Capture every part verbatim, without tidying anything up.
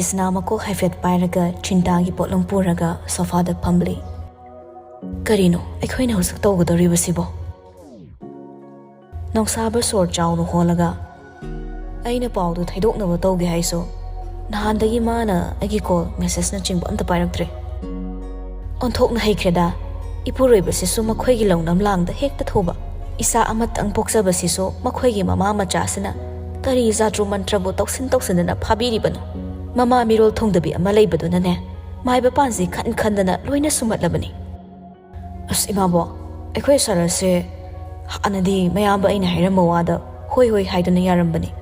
ꯏꯁꯅꯥ ꯃꯀꯣꯛ ꯍꯥꯏꯐꯦꯠ ꯄꯥꯏꯔꯒ ꯆꯤꯟꯇꯥꯒꯤ ꯄꯣꯠꯂꯨꯝ ꯄꯨꯔꯒ ꯁꯣꯐꯥꯗ ꯐꯝꯂꯤ꯫ "ꯀꯔꯤꯅꯣ ꯑꯩꯈꯣꯏꯅ ꯍꯧꯖꯤꯛ ꯇꯧꯒꯗꯧꯔꯤꯕꯁꯤꯕꯣ?" ꯅꯣꯡꯁꯥꯕ ꯁꯣꯔ ꯆꯥꯎꯅ ꯍꯣꯜꯂꯒ, "ꯑꯩꯅ ꯄꯥꯎꯗꯨ ꯊꯩꯗꯣꯛꯅꯕ ꯇꯧꯒꯦ ꯍꯥꯏꯁꯨ, ꯅꯍꯥꯟꯗꯒꯤ ꯃꯥꯅ ꯑꯩꯒꯤ ꯀꯣꯜ, ꯃꯦꯁꯦꯖꯅꯆꯤꯡꯕ ꯑꯝꯇ ꯄꯥꯏꯔꯛꯇ꯭ꯔꯦ꯫ ꯑꯣꯟꯊꯣꯛꯅ ꯍꯩꯈ꯭ꯔꯦꯗ꯫ ꯏꯄꯨꯔꯣꯏꯕꯁꯤꯁꯨ ꯃꯈꯣꯏꯒꯤ ꯂꯧꯅꯝ ꯂꯥꯡꯗ ꯍꯦꯛꯇ ꯊꯨꯕ꯫ ꯏꯆꯥ ꯑꯃꯇꯪ ꯄꯣꯛꯆꯕꯁꯤꯁꯨ ꯃꯈꯣꯏꯒꯤ ꯃꯃꯥ ꯃꯆꯥꯁꯤꯅ ꯀꯔꯤ ꯖꯥꯇ꯭ꯔꯨ ꯃꯟꯇ꯭ꯔꯕꯨ ꯇꯧꯁꯤꯟ ꯇꯧꯁꯤꯟꯗꯅ ꯐꯥꯕꯤꯔꯤꯕꯅꯣ? ꯃꯃꯥ ꯃꯤꯔꯣꯜ ꯊꯨꯡꯗꯕꯤ ꯑꯃ ꯂꯩꯕꯗꯨꯅꯅꯦ, ꯃꯥꯏꯕ ꯄꯥꯟꯁꯤ ꯈꯟ ꯈꯟꯗꯅ ꯂꯣꯏꯅ ꯁꯨꯝꯍꯠꯂꯕꯅꯤ꯫" "ꯑꯁ ꯏꯃꯥꯕꯣꯛ, ꯑꯩꯈꯣꯏ ꯁꯔꯁꯁꯦ ꯍꯥꯟꯅꯗꯤ ꯃꯌꯥꯝꯕ ꯑꯩꯅ ꯍꯥꯏꯔꯝꯕ ꯋꯥꯗ ꯍꯣꯏ ꯍꯣꯏ ꯍꯥꯏꯗꯨꯅ ꯌꯥꯔꯝꯕꯅꯤ꯫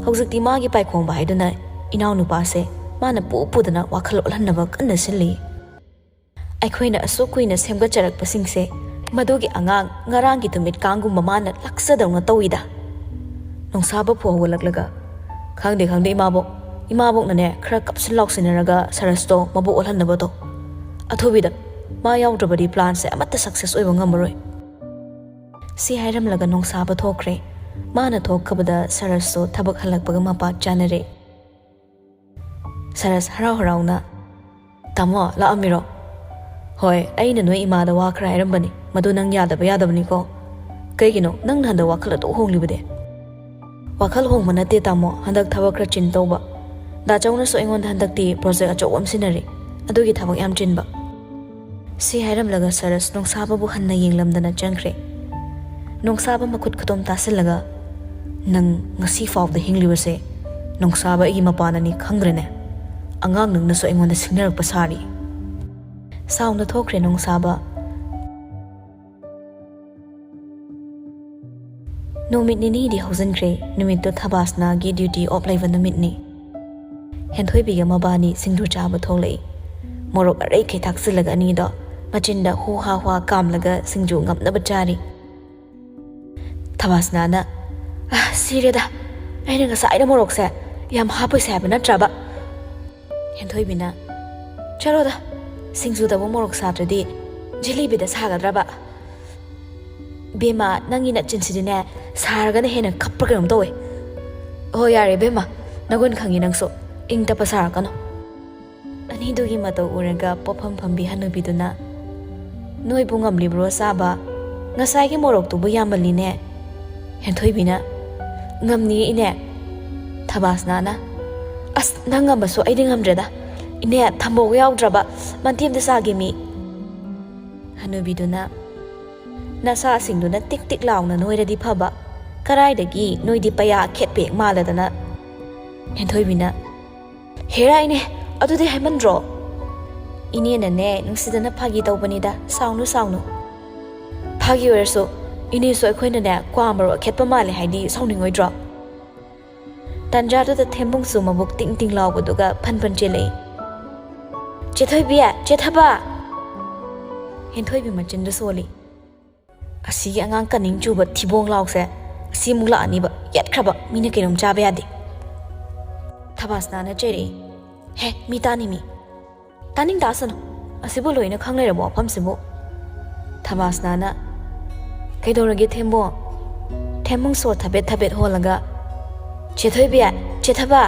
ꯍꯧꯖꯤꯛꯇꯤ ꯃꯥꯒꯤ ꯄꯥꯏꯈꯣꯝꯕ ꯍꯥꯏꯗꯨꯅ ꯏꯅꯥꯎꯅꯨꯄꯥꯁꯦ ꯃꯥꯅ ꯄꯨ ꯄꯨꯗꯅ ꯋꯥꯈꯜ ꯑꯣꯜꯍꯟꯅꯕ ꯀꯟꯅ ꯁꯤꯜꯂꯤ꯫ ꯑꯩꯈꯣꯏꯅ ꯑꯁꯨꯛ ꯀꯨꯏꯅ ꯁꯦꯝꯒꯠꯆꯔꯛꯄꯁꯤꯡꯁꯦ ꯃꯗꯨꯒꯤ ꯑꯉꯥꯡ ꯉꯔꯥꯡꯒꯤ ꯅꯨꯃꯤꯠ ꯀꯥꯡꯒꯨꯝꯕ ꯃꯥꯅ ꯂꯥꯛꯆꯗꯧꯅ ꯇꯧꯏꯗ꯫" ꯅꯣꯡꯁꯥꯕ ꯐꯨ ꯍꯧꯒꯠꯂꯛꯂꯒ, "ꯈꯪꯗꯦ, ꯈꯪꯗꯦ ꯏꯃꯥꯕꯣꯛ, ꯏꯃꯥꯕꯣꯛꯅꯅꯦ ꯈꯔ ꯀꯞꯁꯤꯟ ꯂꯥꯎꯁꯤꯟꯅꯔꯒ ꯁꯔꯁꯇꯣ ꯃꯕꯨꯛ ꯑꯣꯜꯍꯟꯅꯕ ꯇꯧ꯫ ꯑꯊꯨꯕꯤꯗ ꯃꯥ ꯌꯥꯎꯗ꯭ꯔꯕꯗꯤ ꯄ꯭ꯂꯥꯟꯁꯦ ꯑꯃꯠꯇ ꯁꯛꯁꯦꯁ ꯑꯣꯏꯕ ꯉꯝꯃꯔꯣꯏ꯫" ꯁꯤ ꯍꯥꯏꯔꯝꯂꯒ ꯅꯣꯡꯁꯥꯕ ꯊꯣꯛꯈ꯭ꯔꯦ꯫ ꯃꯥꯅ ꯊꯣꯛꯈꯕꯗ ꯁꯔꯁꯁꯨ ꯊꯕꯛ ꯍꯜꯂꯛꯄꯒ ꯃꯄꯥ ꯆꯥꯅꯔꯦ꯫ ꯁꯔꯁ ꯍꯔꯥꯎ ꯍꯔꯥꯎꯅ, "ꯇꯥꯃꯣ, ꯂꯥꯛꯑꯝꯃꯤꯔꯣ? ꯍꯣꯏ, ꯑꯩꯅ ꯅꯣꯏ ꯏꯃꯥꯗ ꯋꯥ ꯈꯔ ꯍꯥꯏꯔꯝꯕꯅꯤ, ꯃꯗꯨ ꯅꯪ ꯌꯥꯗꯕ ꯌꯥꯗꯕꯅꯤꯀꯣ꯫ ꯀꯩꯒꯤꯅꯣ ꯅꯪꯅ ꯍꯟꯗꯛ ꯋꯥꯈꯜ ꯑꯗꯨꯛ ꯍꯣꯡꯂꯤꯕꯗꯤ?" "ꯋꯥꯈꯜ ꯍꯣꯡꯕ ꯅꯠꯇꯦ ꯇꯥꯃꯣ, ꯍꯟꯗꯛ ꯊꯕꯛ ꯈꯔ ꯆꯤꯟ ꯇꯧꯕ꯫ ꯗꯥ ꯆꯧꯅꯁꯨ ꯑꯩꯉꯣꯟꯗ ꯍꯟꯗꯛꯇꯤ ꯄ꯭ꯔꯣꯖꯦꯛ ꯑꯆꯧꯕ ꯑꯃ ꯁꯤꯟꯅꯔꯤ, ꯑꯗꯨꯒꯤ ꯊꯕꯛ ꯌꯥꯝ ꯆꯤꯟꯕ꯫" ꯁꯤ ꯍꯥꯏꯔꯝꯂꯒ ꯁꯔꯁ ꯅꯣꯡꯁꯥꯕꯕꯨ ꯍꯟꯅ ꯌꯦꯡꯂꯝꯗꯅ ꯆꯪꯈ꯭ꯔꯦ꯫ ꯅꯣꯡꯁꯥꯕ ꯃꯈꯨꯠ ꯈꯨꯇꯣꯝ ꯇꯥꯁꯤꯜꯂꯒ, "ꯅꯪ ꯉꯁꯤ ꯐꯥꯎꯕꯗ ꯍꯤꯡꯂꯤꯕꯁꯦ ꯅꯣꯡꯁꯥꯕ ꯑꯩꯒꯤ ꯃꯄꯥꯟꯅꯅꯤ ꯈꯪꯗ꯭ꯔꯦꯅꯦ꯫ ꯑꯉꯥꯡ ꯅꯪꯅꯁꯨ ꯑꯩꯉꯣꯟꯗ ꯁꯤꯡꯅꯔꯛꯄ ꯁꯥꯔꯤ꯫" ꯁꯥꯎꯅ ꯊꯣꯛꯈ꯭ꯔꯦ ꯅꯣꯡꯁꯥꯕ꯫ ꯅꯨꯃꯤꯠ ꯅꯤꯅꯤꯗꯤ ꯍꯧꯖꯤꯟꯈ꯭ꯔꯦ꯫ ꯅꯨꯃꯤꯠꯇꯨ ꯊꯕꯥꯁꯅꯥꯒꯤ ꯗ꯭ꯌꯨꯇꯤ ꯑꯣꯐ ꯂꯩꯕ ꯅꯨꯃꯤꯠꯅꯤ꯫ ꯍꯦꯟꯊꯣꯏꯕꯤꯒ ꯃꯕꯥꯅꯤ ꯁꯤꯡꯖꯨ ꯆꯥꯕ ꯊꯣꯛꯂꯛꯏ꯫ ꯃꯣꯔꯣꯛ ꯑꯔꯩꯈꯩ ꯊꯥꯛꯆꯤꯜꯂꯒ ꯑꯅꯤꯗꯣ ꯃꯆꯤꯟꯗ ꯍꯨ ꯍꯥ ꯍꯨ ꯍꯥ ꯀꯥꯝꯂꯒ ꯁꯤꯡꯖꯨ ꯉꯝꯅꯕ ꯆꯥꯔꯤ꯫ ꯊꯕꯥꯁꯅꯥꯅ, "ꯑ, ꯁꯤꯔꯦꯗ, ꯑꯩꯅ ꯉꯁꯥꯏꯅ ꯃꯣꯔꯣꯛꯁꯦ ꯌꯥꯝ ꯍꯥꯞꯄꯣꯏꯁꯦ ꯍꯥꯏꯕ ꯅꯠꯇ꯭ꯔꯕ?" ꯍꯦꯟꯊꯣꯏꯕꯤꯅ, "ꯆꯠꯂꯣꯗ, ꯁꯤꯡꯖꯨꯗꯕꯨ ꯃꯣꯔꯣꯛ ꯁꯥꯗ꯭ꯔꯗꯤ ꯖꯤꯂꯤꯕꯤꯗ ꯁꯥꯒꯗ꯭ꯔꯕ?" "ꯕꯦꯝꯃ, ꯅꯪꯒꯤ ꯅꯆꯤꯟꯁꯤꯗꯤꯅꯦ, ꯁꯥꯔꯒꯅ ꯍꯦꯟꯅ ꯈꯞꯄ꯭ꯔꯥ ꯀꯩꯅꯣꯝ ꯇꯧꯋꯦ꯫ ꯍꯣꯏ, ꯌꯥꯔꯦ ꯕꯦꯝꯃ, ꯅꯒꯨꯟ ꯈꯪꯉꯤ ꯅꯪꯁꯨ꯫ ꯏꯪ ꯇꯞꯄ ꯁꯥꯔꯛꯀꯅꯨ꯫ ꯑꯅꯤꯗꯨꯒꯤ ꯃꯇꯧ ꯎꯔꯒ ꯄꯣꯠꯐꯝ ꯐꯝꯕꯤ ꯍꯅꯨꯕꯤꯗꯨꯅ, "ꯅꯣꯏꯕꯨ ꯉꯝꯂꯤꯕ꯭ꯔꯣ ꯆꯥꯕ? ꯉꯁꯥꯏꯒꯤ ꯃꯣꯔꯣꯛꯇꯨꯕꯨ ꯌꯥꯝꯃꯜꯂꯤꯅꯦ꯫" ꯍꯦꯟꯊꯣꯏꯕꯤꯅ, "ꯉꯝꯅꯤꯌꯦ ꯏꯅꯦ꯫" ꯊꯕꯥꯁꯅꯥꯅ, "ꯑꯁ, ꯅꯪ ꯉꯝꯃꯁꯨ ꯑꯩꯗꯤ ꯉꯝꯗ꯭ꯔꯦꯗ꯫ ꯏꯅꯦ, ꯊꯝꯕꯧꯒ ꯌꯥꯎꯗ꯭ꯔꯕ? ꯃꯟꯇꯦꯝꯗ ꯆꯥꯒꯦ ꯃꯤ꯫" ꯍꯅꯨꯕꯤꯗꯨꯅ, "ꯅꯁꯥꯁꯤꯡꯗꯨꯅ ꯇꯤꯛ ꯇꯤꯛ ꯂꯥꯎꯅ ꯅꯣꯏꯔꯗꯤ ꯐꯕ, ꯀꯔꯥꯏꯗꯒꯤ ꯅꯣꯏꯗꯤ ꯄꯩꯌꯥ ꯈꯦꯠꯄ ꯍꯦꯛ ꯃꯥꯜꯂꯗꯅ꯫" ꯍꯦꯟꯊꯣꯏꯕꯤꯅ, "ꯍꯦꯔꯥ ꯏꯅꯦ, ꯑꯗꯨꯗꯤ ꯍꯥꯏꯃꯟꯗ꯭ꯔꯣ?" "ꯏꯅꯦꯅꯅꯦ ꯅꯨꯡꯁꯤꯗꯅ ꯐꯥꯒꯤ ꯇꯧꯕꯅꯤꯗ, ꯁꯥꯎꯅꯨ ꯁꯥꯎꯅꯨ꯫" "ꯐꯥꯒꯤ ꯑꯣꯏꯔꯁꯨ ꯏꯅꯦꯁꯨ ꯑꯩꯈꯣꯏꯅꯅꯦ ꯀ꯭ꯋꯥ ꯃꯔꯨ ꯑꯈꯦꯠꯄ ꯃꯥꯜꯂꯦ ꯍꯥꯏꯗꯤ ꯁꯥꯎꯅꯤꯡꯉꯣꯏꯗ꯭ꯔꯣ?" ꯇꯟꯖꯥꯗꯨꯗ ꯊꯦꯝꯕꯨꯡꯁꯨ ꯃꯕꯨꯛ ꯇꯤꯡ ꯇꯤꯡ ꯂꯥꯎꯕꯗꯨꯒ ꯐꯟ ꯐꯟ ꯆꯦꯜꯂꯛꯏ꯫ "ꯆꯦꯊꯣꯏꯕꯤ, ꯆꯦꯊꯕ!" ꯍꯦꯟꯊꯣꯏꯕꯤ ꯃꯆꯤꯟꯗꯨ ꯁꯣꯜꯂꯤ꯫ "ꯑꯁꯤꯒꯤ ꯑꯉꯥꯡ ꯀꯅꯤꯡ ꯆꯨꯕ ꯊꯤꯕꯣꯡ ꯂꯥꯎꯁꯦ, ꯑꯁꯤ ꯑꯃꯨꯛ ꯂꯥꯛꯑꯅꯤꯕ, ꯌꯦꯠꯈ꯭ꯔꯕ, ꯃꯤꯅ ꯀꯩꯅꯣꯝ ꯆꯥꯕ ꯌꯥꯗꯦ꯫" ꯊꯕꯥꯁꯅꯥꯅ ꯆꯩꯔꯛꯏ꯫ "ꯍꯦ, ꯃꯤ ꯇꯥꯅꯤ ꯃꯤ꯫" "ꯇꯥꯅꯤꯡ ꯇꯥꯁꯅꯨ, ꯑꯁꯤꯕꯨ ꯂꯣꯏꯅ ꯈꯪ ꯂꯩꯔꯕꯣ ꯋꯥꯐꯝꯁꯤꯕꯨ?" ꯊꯕꯥꯁꯅꯥꯅ, "ꯀꯩꯗꯧꯔꯒꯦ ꯊꯦꯝꯕꯣꯡ?" ꯊꯦꯝꯕꯣꯡ ꯁꯣꯔ ꯊꯕꯦꯠ ꯊꯕꯦꯠ ꯍꯣꯜꯂꯒ, "ꯆꯦꯊꯣꯏꯕꯤ, ꯆꯦꯊꯕ,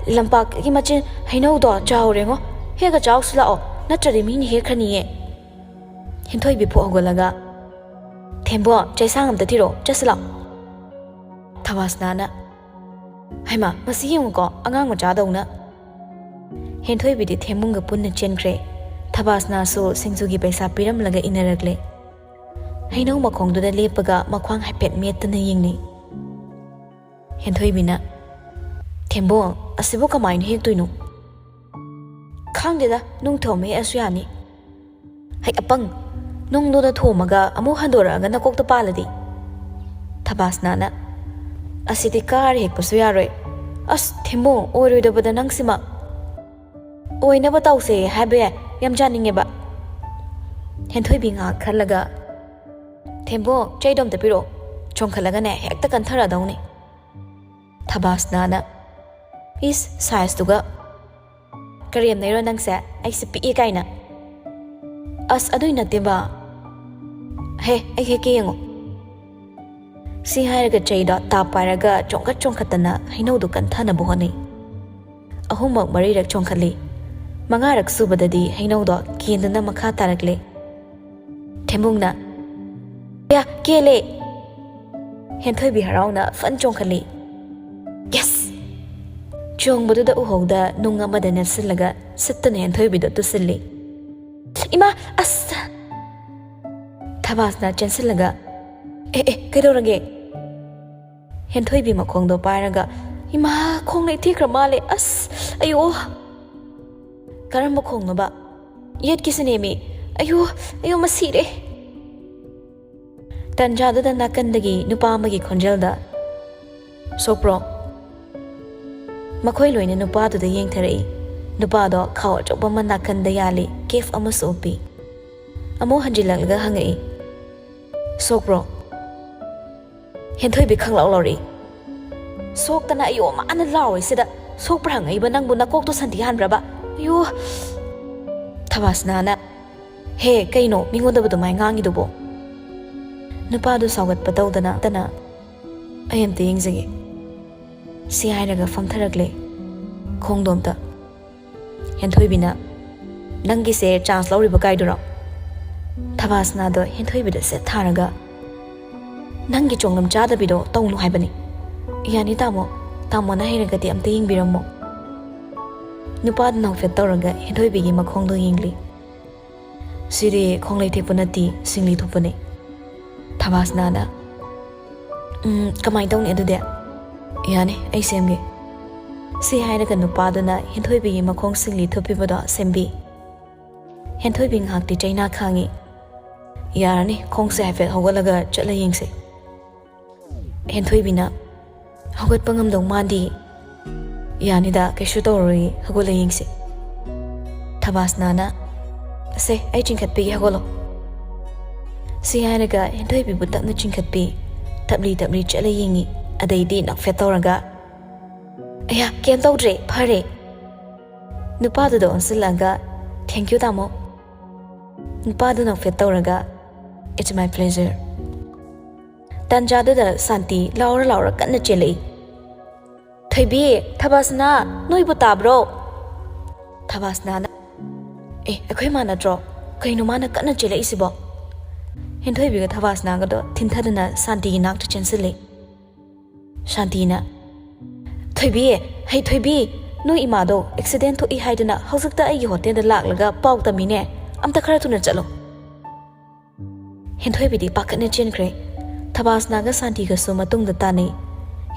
ꯂꯝꯄꯥꯛꯀꯤ ꯃꯆꯤꯟ ꯍꯩꯅꯧꯗꯣ ꯆꯥꯎꯔꯦꯉꯣ, ꯍꯦꯛꯑꯒ ꯆꯥꯎꯁꯤ ꯂꯥꯛꯑꯣ, ꯅꯠꯇ꯭ꯔꯗꯤ ꯃꯤꯅ ꯍꯦꯛꯈ꯭ꯔꯅꯤꯌꯦ꯫" ꯍꯦꯟꯊꯣꯏꯕꯤ ꯐꯨꯛ ꯍꯧꯒꯠꯂꯒ, "ꯊꯦꯝꯕꯣꯡ, ꯆꯩꯁꯥꯡ ꯑꯝꯇ ꯊꯤꯔꯛꯑꯣ, ꯆꯠꯁꯤ ꯂꯥꯛꯑꯣ꯫" ꯊꯕꯥꯁꯅꯥꯅ, "ꯍꯩꯃꯥ, ꯃꯁꯤ ꯌꯦꯡꯉꯨꯀꯣ, ꯑꯉꯥꯡ ꯃꯆꯥꯗꯧꯅ꯫" ꯍꯦꯟꯊꯣꯏꯕꯤꯗꯤ ꯊꯦꯝꯕꯨꯡꯒ ꯄꯨꯟꯅ ꯆꯦꯟꯈ꯭ꯔꯦ꯫ ꯊꯕꯥꯁꯅꯥꯁꯨ ꯁꯤꯡꯖꯨꯒꯤ ꯄꯩꯁꯥ ꯄꯤꯔꯝꯂꯒ ꯏꯟꯅꯔꯛꯂꯦ꯫ ꯍꯩꯅꯧ ꯃꯈꯣꯡꯗꯨꯗ ꯂꯦꯞꯄꯒ ꯃꯈ꯭ꯋꯥꯡ ꯍꯥꯏꯐꯦꯠ ꯃꯦꯠꯇꯅ ꯌꯦꯡꯅꯩ꯫ ꯍꯦꯟꯊꯣꯏꯕꯤꯅ, "ꯊꯦꯝꯕꯣꯡ, ꯑꯁꯤꯕꯨ ꯀꯃꯥꯏꯅ ꯍꯦꯛꯇꯣꯏꯅꯣ?" "ꯈꯪꯗꯦꯗ, ꯅꯨꯡ ꯊꯣꯝꯃ ꯍꯦꯛꯑꯁꯨ ꯌꯥꯅꯤ꯫" "ꯍꯩ ꯑꯄꯪ, ꯅꯨꯡꯗꯨꯅ ꯊꯣꯝꯃꯒ ꯑꯃꯨꯛ ꯍꯟꯗꯣꯔꯛꯑꯒ ꯅꯀꯣꯛꯇ ꯄꯥꯜꯂꯗꯤ?" ꯊꯕꯥꯁꯅꯥꯅ, "ꯑꯁꯤꯗꯤ ꯀꯥꯔ ꯍꯦꯛꯄꯁꯨ ꯌꯥꯔꯣꯏ꯫ ꯑꯁ ꯊꯦꯝꯕꯣꯡ, ꯑꯣꯏꯔꯣꯏꯗꯕꯗ ꯅꯪꯁꯤꯃ꯫" "ꯑꯣꯏꯅꯕ ꯇꯧꯁꯦ ꯍꯥꯏꯕ ꯌꯥꯏ, ꯌꯥꯝ ꯆꯥꯅꯤꯡꯉꯦꯕ꯫" ꯍꯦꯟꯊꯣꯏꯕꯤ ꯉꯥꯏꯍꯥꯛ ꯈꯜꯂꯒ, "ꯊꯦꯝꯕꯣꯡ, ꯆꯩꯗꯣ ꯑꯝꯇ ꯄꯤꯔꯛꯑꯣ, ꯆꯣꯡꯈꯠꯂꯒꯅꯦ ꯍꯦꯛꯇ ꯀꯟꯊꯔꯗꯧꯅꯤ꯫" ꯊꯕꯥꯁꯅꯥꯅ, "ꯏꯁ, ꯁꯥꯏꯖꯇꯨꯒ꯫ ꯀꯔꯦꯝꯅꯩꯔꯣ ꯅꯪꯁꯦ, ꯑꯩꯁꯦ ꯄꯤꯛꯑꯦ ꯀꯥꯏꯅ?" "ꯑꯁ, ꯑꯗꯨꯏ ꯅꯠꯇꯦꯕ꯫ ꯍꯦ, ꯑꯩ ꯍꯦꯛꯀꯦ ꯌꯦꯡꯉꯣ꯫" ꯁꯤ ꯍꯥꯏꯔꯒ ꯆꯩꯗꯣ ꯇꯥꯞ ꯄꯥꯏꯔꯒ ꯆꯣꯡꯈꯠ ꯆꯣꯡꯈꯠꯇꯅ ꯍꯩꯅꯧꯗꯣ ꯀꯟꯊꯅꯕ ꯍꯣꯠꯅꯩ꯫ ꯑꯍꯨꯝꯃꯛ ꯃꯔꯤꯔꯛ ꯆꯣꯡꯈꯠꯂꯤ꯫ ꯃꯉꯥꯔꯛ ꯁꯨꯕꯗꯗꯤ ꯍꯩꯅꯧꯗꯣ ꯀꯦꯟꯗꯨꯅ ꯃꯈꯥ ꯇꯥꯔꯛꯂꯦ꯫ ꯊꯦꯝꯕꯨꯡꯅ, "ꯌꯥ, ꯀꯦꯜꯂꯦ!" ꯍꯦꯟꯊꯣꯏꯕꯤ ꯍꯔꯥꯎꯅ ꯐꯟ ꯆꯣꯡꯈꯠꯂꯤ꯫ "ꯌꯦꯁ!" ꯆꯣꯡꯕꯗꯨꯗ ꯎꯍꯧꯗ ꯅꯨꯡ ꯑꯃꯗ ꯅꯦꯠꯁꯤꯜꯂꯒ ꯁꯤꯠꯇꯅ ꯍꯦꯟꯊꯣꯏꯕꯤꯗꯣ ꯇꯨꯁꯤꯜꯂꯤ꯫ "ꯏꯃꯥ, ꯑꯁ!" ꯊꯕꯥꯁꯅ ꯆꯦꯟꯁꯤꯜꯂꯒ, "ꯑꯦ, ꯑꯦ, ꯀꯩꯗꯧꯔꯒꯦ?" ꯍꯦꯟꯊꯣꯏꯕꯤ ꯃꯈꯣꯡꯗꯣ ꯄꯥꯏꯔꯒ, "ꯏꯃꯥ, ꯈꯣꯡ ꯂꯩꯊꯦꯛꯈ꯭ꯔ ꯃꯥꯜꯂꯦ꯫ ꯑꯁ, ꯑꯌꯣ!" "ꯀꯔꯝꯕ ꯈꯣꯡꯅꯣꯕ?" "ꯌꯦꯠꯀꯤꯁꯤꯅꯦꯃꯤ꯫ ꯑꯌꯣ, ꯑꯌꯣ, ꯃꯁꯤꯔꯦ!" ꯇꯟꯖꯥꯗꯨꯗ ꯅꯥꯀꯟꯗꯒꯤ ꯅꯨꯄꯥ ꯑꯃꯒꯤ ꯈꯣꯟꯖꯦꯜꯗ, "ꯁꯣꯛꯄ꯭ꯔꯣ?" ꯃꯈꯣꯏ ꯂꯣꯏꯅ ꯅꯨꯄꯥꯗꯨꯗ ꯌꯦꯡꯊꯔꯛꯏ꯫ ꯅꯨꯄꯥꯗꯣ ꯈꯥꯎ ꯑꯆꯧꯕ ꯑꯃ ꯅꯥꯀꯟꯗ ꯌꯥꯜꯂꯤ, ꯀꯦꯐ ꯑꯃꯁꯨ ꯎꯞꯄꯤ꯫ ꯑꯃꯨꯛ ꯍꯟꯖꯤꯜꯂꯛꯂꯒ ꯍꯪꯉꯛꯏ, "ꯁꯣꯛꯄ꯭ꯔꯣ?" ꯍꯦꯟꯊꯣꯏꯕꯤ ꯈꯪꯂꯥꯎ ꯂꯥꯎꯔꯛꯏ꯫ "ꯁꯣꯛꯇꯅ ꯑꯌꯣ ꯃꯥꯅ ꯂꯥꯎꯔꯤꯁꯤꯗ ꯁꯣꯛꯄ꯭ꯔꯥ ꯍꯪꯉꯛꯏꯕ ꯅꯪꯕꯨ ꯅꯀꯣꯛꯇꯣ ꯁꯟꯊꯤ ꯍꯥꯟꯕ꯭ꯔꯕ? ꯑꯌꯣ!" ꯊꯕꯥꯁꯅꯥꯅ, "ꯍꯦ, ꯀꯩꯅꯣ ꯃꯤꯉꯣꯟꯗꯕꯨ ꯑꯗꯨꯃꯥꯏ ꯉꯥꯡꯉꯤꯗꯨꯕꯣ?" ꯅꯨꯄꯥꯗꯨ ꯁꯥꯎꯒꯠꯄ ꯇꯧꯗꯅ ꯇꯅ, "ꯑꯩ ꯑꯝꯇ ꯌꯦꯡꯖꯒꯦ," ꯁꯤ ꯍꯥꯏꯔꯒ ꯐꯝꯊꯔꯛꯂꯦ ꯈꯣꯡꯗꯣꯝꯇ꯫ ꯍꯦꯟꯊꯣꯏꯕꯤꯅ, "ꯅꯪꯒꯤꯁꯦ ꯆꯥꯟꯁ ꯂꯧꯔꯤꯕ ꯀꯥꯏꯗꯨꯔꯣ?" ꯊꯕꯥꯁꯅꯥꯗꯣ ꯍꯦꯟꯊꯣꯏꯕꯤꯗ ꯁꯦꯠ ꯊꯥꯔꯒ, "ꯅꯪꯒꯤ ꯆꯣꯡꯂꯝ ꯆꯥꯗꯕꯤꯗꯣ ꯇꯧꯅꯨ ꯍꯥꯏꯕꯅꯤ꯫ ꯌꯥꯅꯤ ꯇꯥꯃꯣ, ꯇꯥꯃꯣꯅ ꯍꯩꯔꯒꯗꯤ ꯑꯝꯇ ꯌꯦꯡꯕꯤꯔꯝꯃꯣ꯫" ꯅꯨꯄꯥꯗꯨꯅ ꯍꯥꯏꯐꯦꯠ ꯇꯧꯔꯒ ꯍꯦꯟꯊꯣꯏꯕꯤꯒꯤ ꯃꯈꯣꯡꯗꯣ ꯌꯦꯡꯂꯤ꯫ "ꯁꯤꯗꯤ ꯈꯣꯡꯂꯩ ꯊꯦꯛꯄ ꯅꯠꯇꯦ, ꯁꯤꯡꯂꯤ ꯊꯣꯛꯄꯅꯦ꯫" ꯊꯕꯥꯁꯅꯥꯅ, "ꯎꯝ, ꯀꯃꯥꯏꯅ ꯇꯧꯅꯤ ꯑꯗꯨꯗꯤ?" "ꯌꯥꯅꯤ, ꯑꯩ ꯁꯦꯝꯒꯦ꯫" ꯁꯤ ꯍꯥꯏꯔꯒ ꯅꯨꯄꯥꯗꯨꯅ ꯍꯦꯟꯊꯣꯏꯕꯤꯒꯤ ꯃꯈꯣꯡ ꯁꯤꯡꯂꯤ ꯊꯨꯞꯄꯤꯕꯗꯣ ꯁꯦꯝꯕꯤ꯫ ꯍꯦꯟꯊꯣꯏꯕꯤ ꯉꯥꯏꯍꯥꯛꯇꯤ ꯆꯩꯅꯥ ꯈꯥꯡꯉꯤ꯫ "ꯌꯥꯔꯅꯤ, ꯈꯣꯡꯁꯦ ꯍꯥꯏꯐꯦꯠ ꯍꯧꯒꯠꯂꯒ ꯆꯠꯂ ꯌꯦꯡꯁꯦ꯫" ꯍꯦꯟꯊꯣꯏꯕꯤꯅ, "ꯍꯧꯒꯠꯄ ꯉꯝꯗꯧ ꯃꯥꯟꯗꯤ꯫" "ꯌꯥꯅꯤꯗ, ꯀꯩꯁꯨ ꯇꯧꯔꯔꯣꯏ, ꯍꯧꯒꯠꯂ ꯌꯦꯡꯁꯤ꯫" ꯊꯕꯥꯁꯅꯥꯅ, "ꯑꯁꯦ, ꯑꯩ ꯆꯤꯡꯈꯠꯄꯤꯒꯦ, ꯍꯧꯒꯠꯂꯣ꯫" ꯁꯤ ꯍꯥꯏꯔꯒ ꯍꯦꯟꯊꯣꯏꯕꯤꯕꯨ ꯇꯞꯅ ꯆꯤꯡꯈꯠꯄꯤ꯫ ꯇꯞꯂꯤ ꯇꯞꯂꯤ ꯆꯠꯂ ꯌꯦꯡꯉꯤ꯫ ꯑꯗꯩꯗꯤ ꯅꯣꯛꯐꯦꯠ ꯇꯧꯔꯒ, "ꯑꯌꯥ, ꯀꯩꯝ ꯇꯧꯗ꯭ꯔꯦ, ꯐꯔꯦ꯫" ꯅꯨꯄꯥꯗꯨꯗ ꯑꯣꯟꯁꯤꯜꯂꯒ, "Thank you, ꯇꯥꯃꯣ꯫" ꯅꯨꯄꯥꯗꯨ ꯅꯣꯛꯐꯦꯠ ꯇꯧꯔꯒ, "It's my pleasure꯫" ꯇꯥꯟꯖꯥꯗꯨꯗ ꯁꯥꯟꯇꯤ ꯂꯥꯎꯔ ꯂꯥꯎꯔ ꯀꯟꯅ ꯆꯦꯜꯂꯛꯏ꯫ "ꯊꯣꯏꯕꯤ, ꯊꯕꯥꯁꯅꯥ, ꯅꯣꯏꯕꯨ ꯇꯥꯕ꯭ꯔꯣ?" ꯊꯕꯥꯁꯅꯥꯅ, "ꯑꯦ, ꯑꯩꯈꯣꯏ ꯃꯥ ꯅꯠꯇ꯭ꯔꯣ? ꯀꯩꯅꯣ ꯃꯥꯅ ꯀꯟꯅ ꯆꯦꯜꯂꯛꯏꯁꯤꯕꯣ?" ꯍꯦꯟꯊꯣꯏꯕꯤꯒ ꯊꯕꯥꯁꯅꯥꯒꯗꯣ ꯊꯤꯟꯊꯗꯅ ꯁꯥꯟꯇꯤꯒꯤ ꯅꯥꯛꯇ ꯆꯦꯟꯁꯤꯜꯂꯤ꯫ ꯁꯥꯟꯇꯤꯅ, "ꯊꯣꯏꯕꯤ, ꯍꯩ ꯊꯣꯏꯕꯤ, ꯅꯣꯏ ꯏꯃꯥꯗꯣ ꯑꯦꯛꯁꯤꯗꯦꯟ ꯊꯣꯛꯏ ꯍꯥꯏꯗꯨꯅ ꯍꯧꯖꯤꯛꯇ ꯑꯩꯒꯤ ꯍꯣꯇꯦꯜꯗ ꯂꯥꯛꯂꯒ ꯄꯥꯎ ꯇꯝꯃꯤꯅꯦ꯫ ꯑꯝꯇ ꯈꯔ ꯊꯨꯅ ꯆꯠꯂꯣ꯫" ꯍꯦꯟꯊꯣꯏꯕꯤꯗꯤ ꯄꯥꯈꯠꯅ ꯆꯦꯟꯈ꯭ꯔꯦ꯫ ꯊꯕꯥꯁꯅꯥꯒ ꯁꯥꯟꯇꯤꯒꯁꯨ ꯃꯇꯨꯡꯗ ꯇꯥꯅꯩ꯫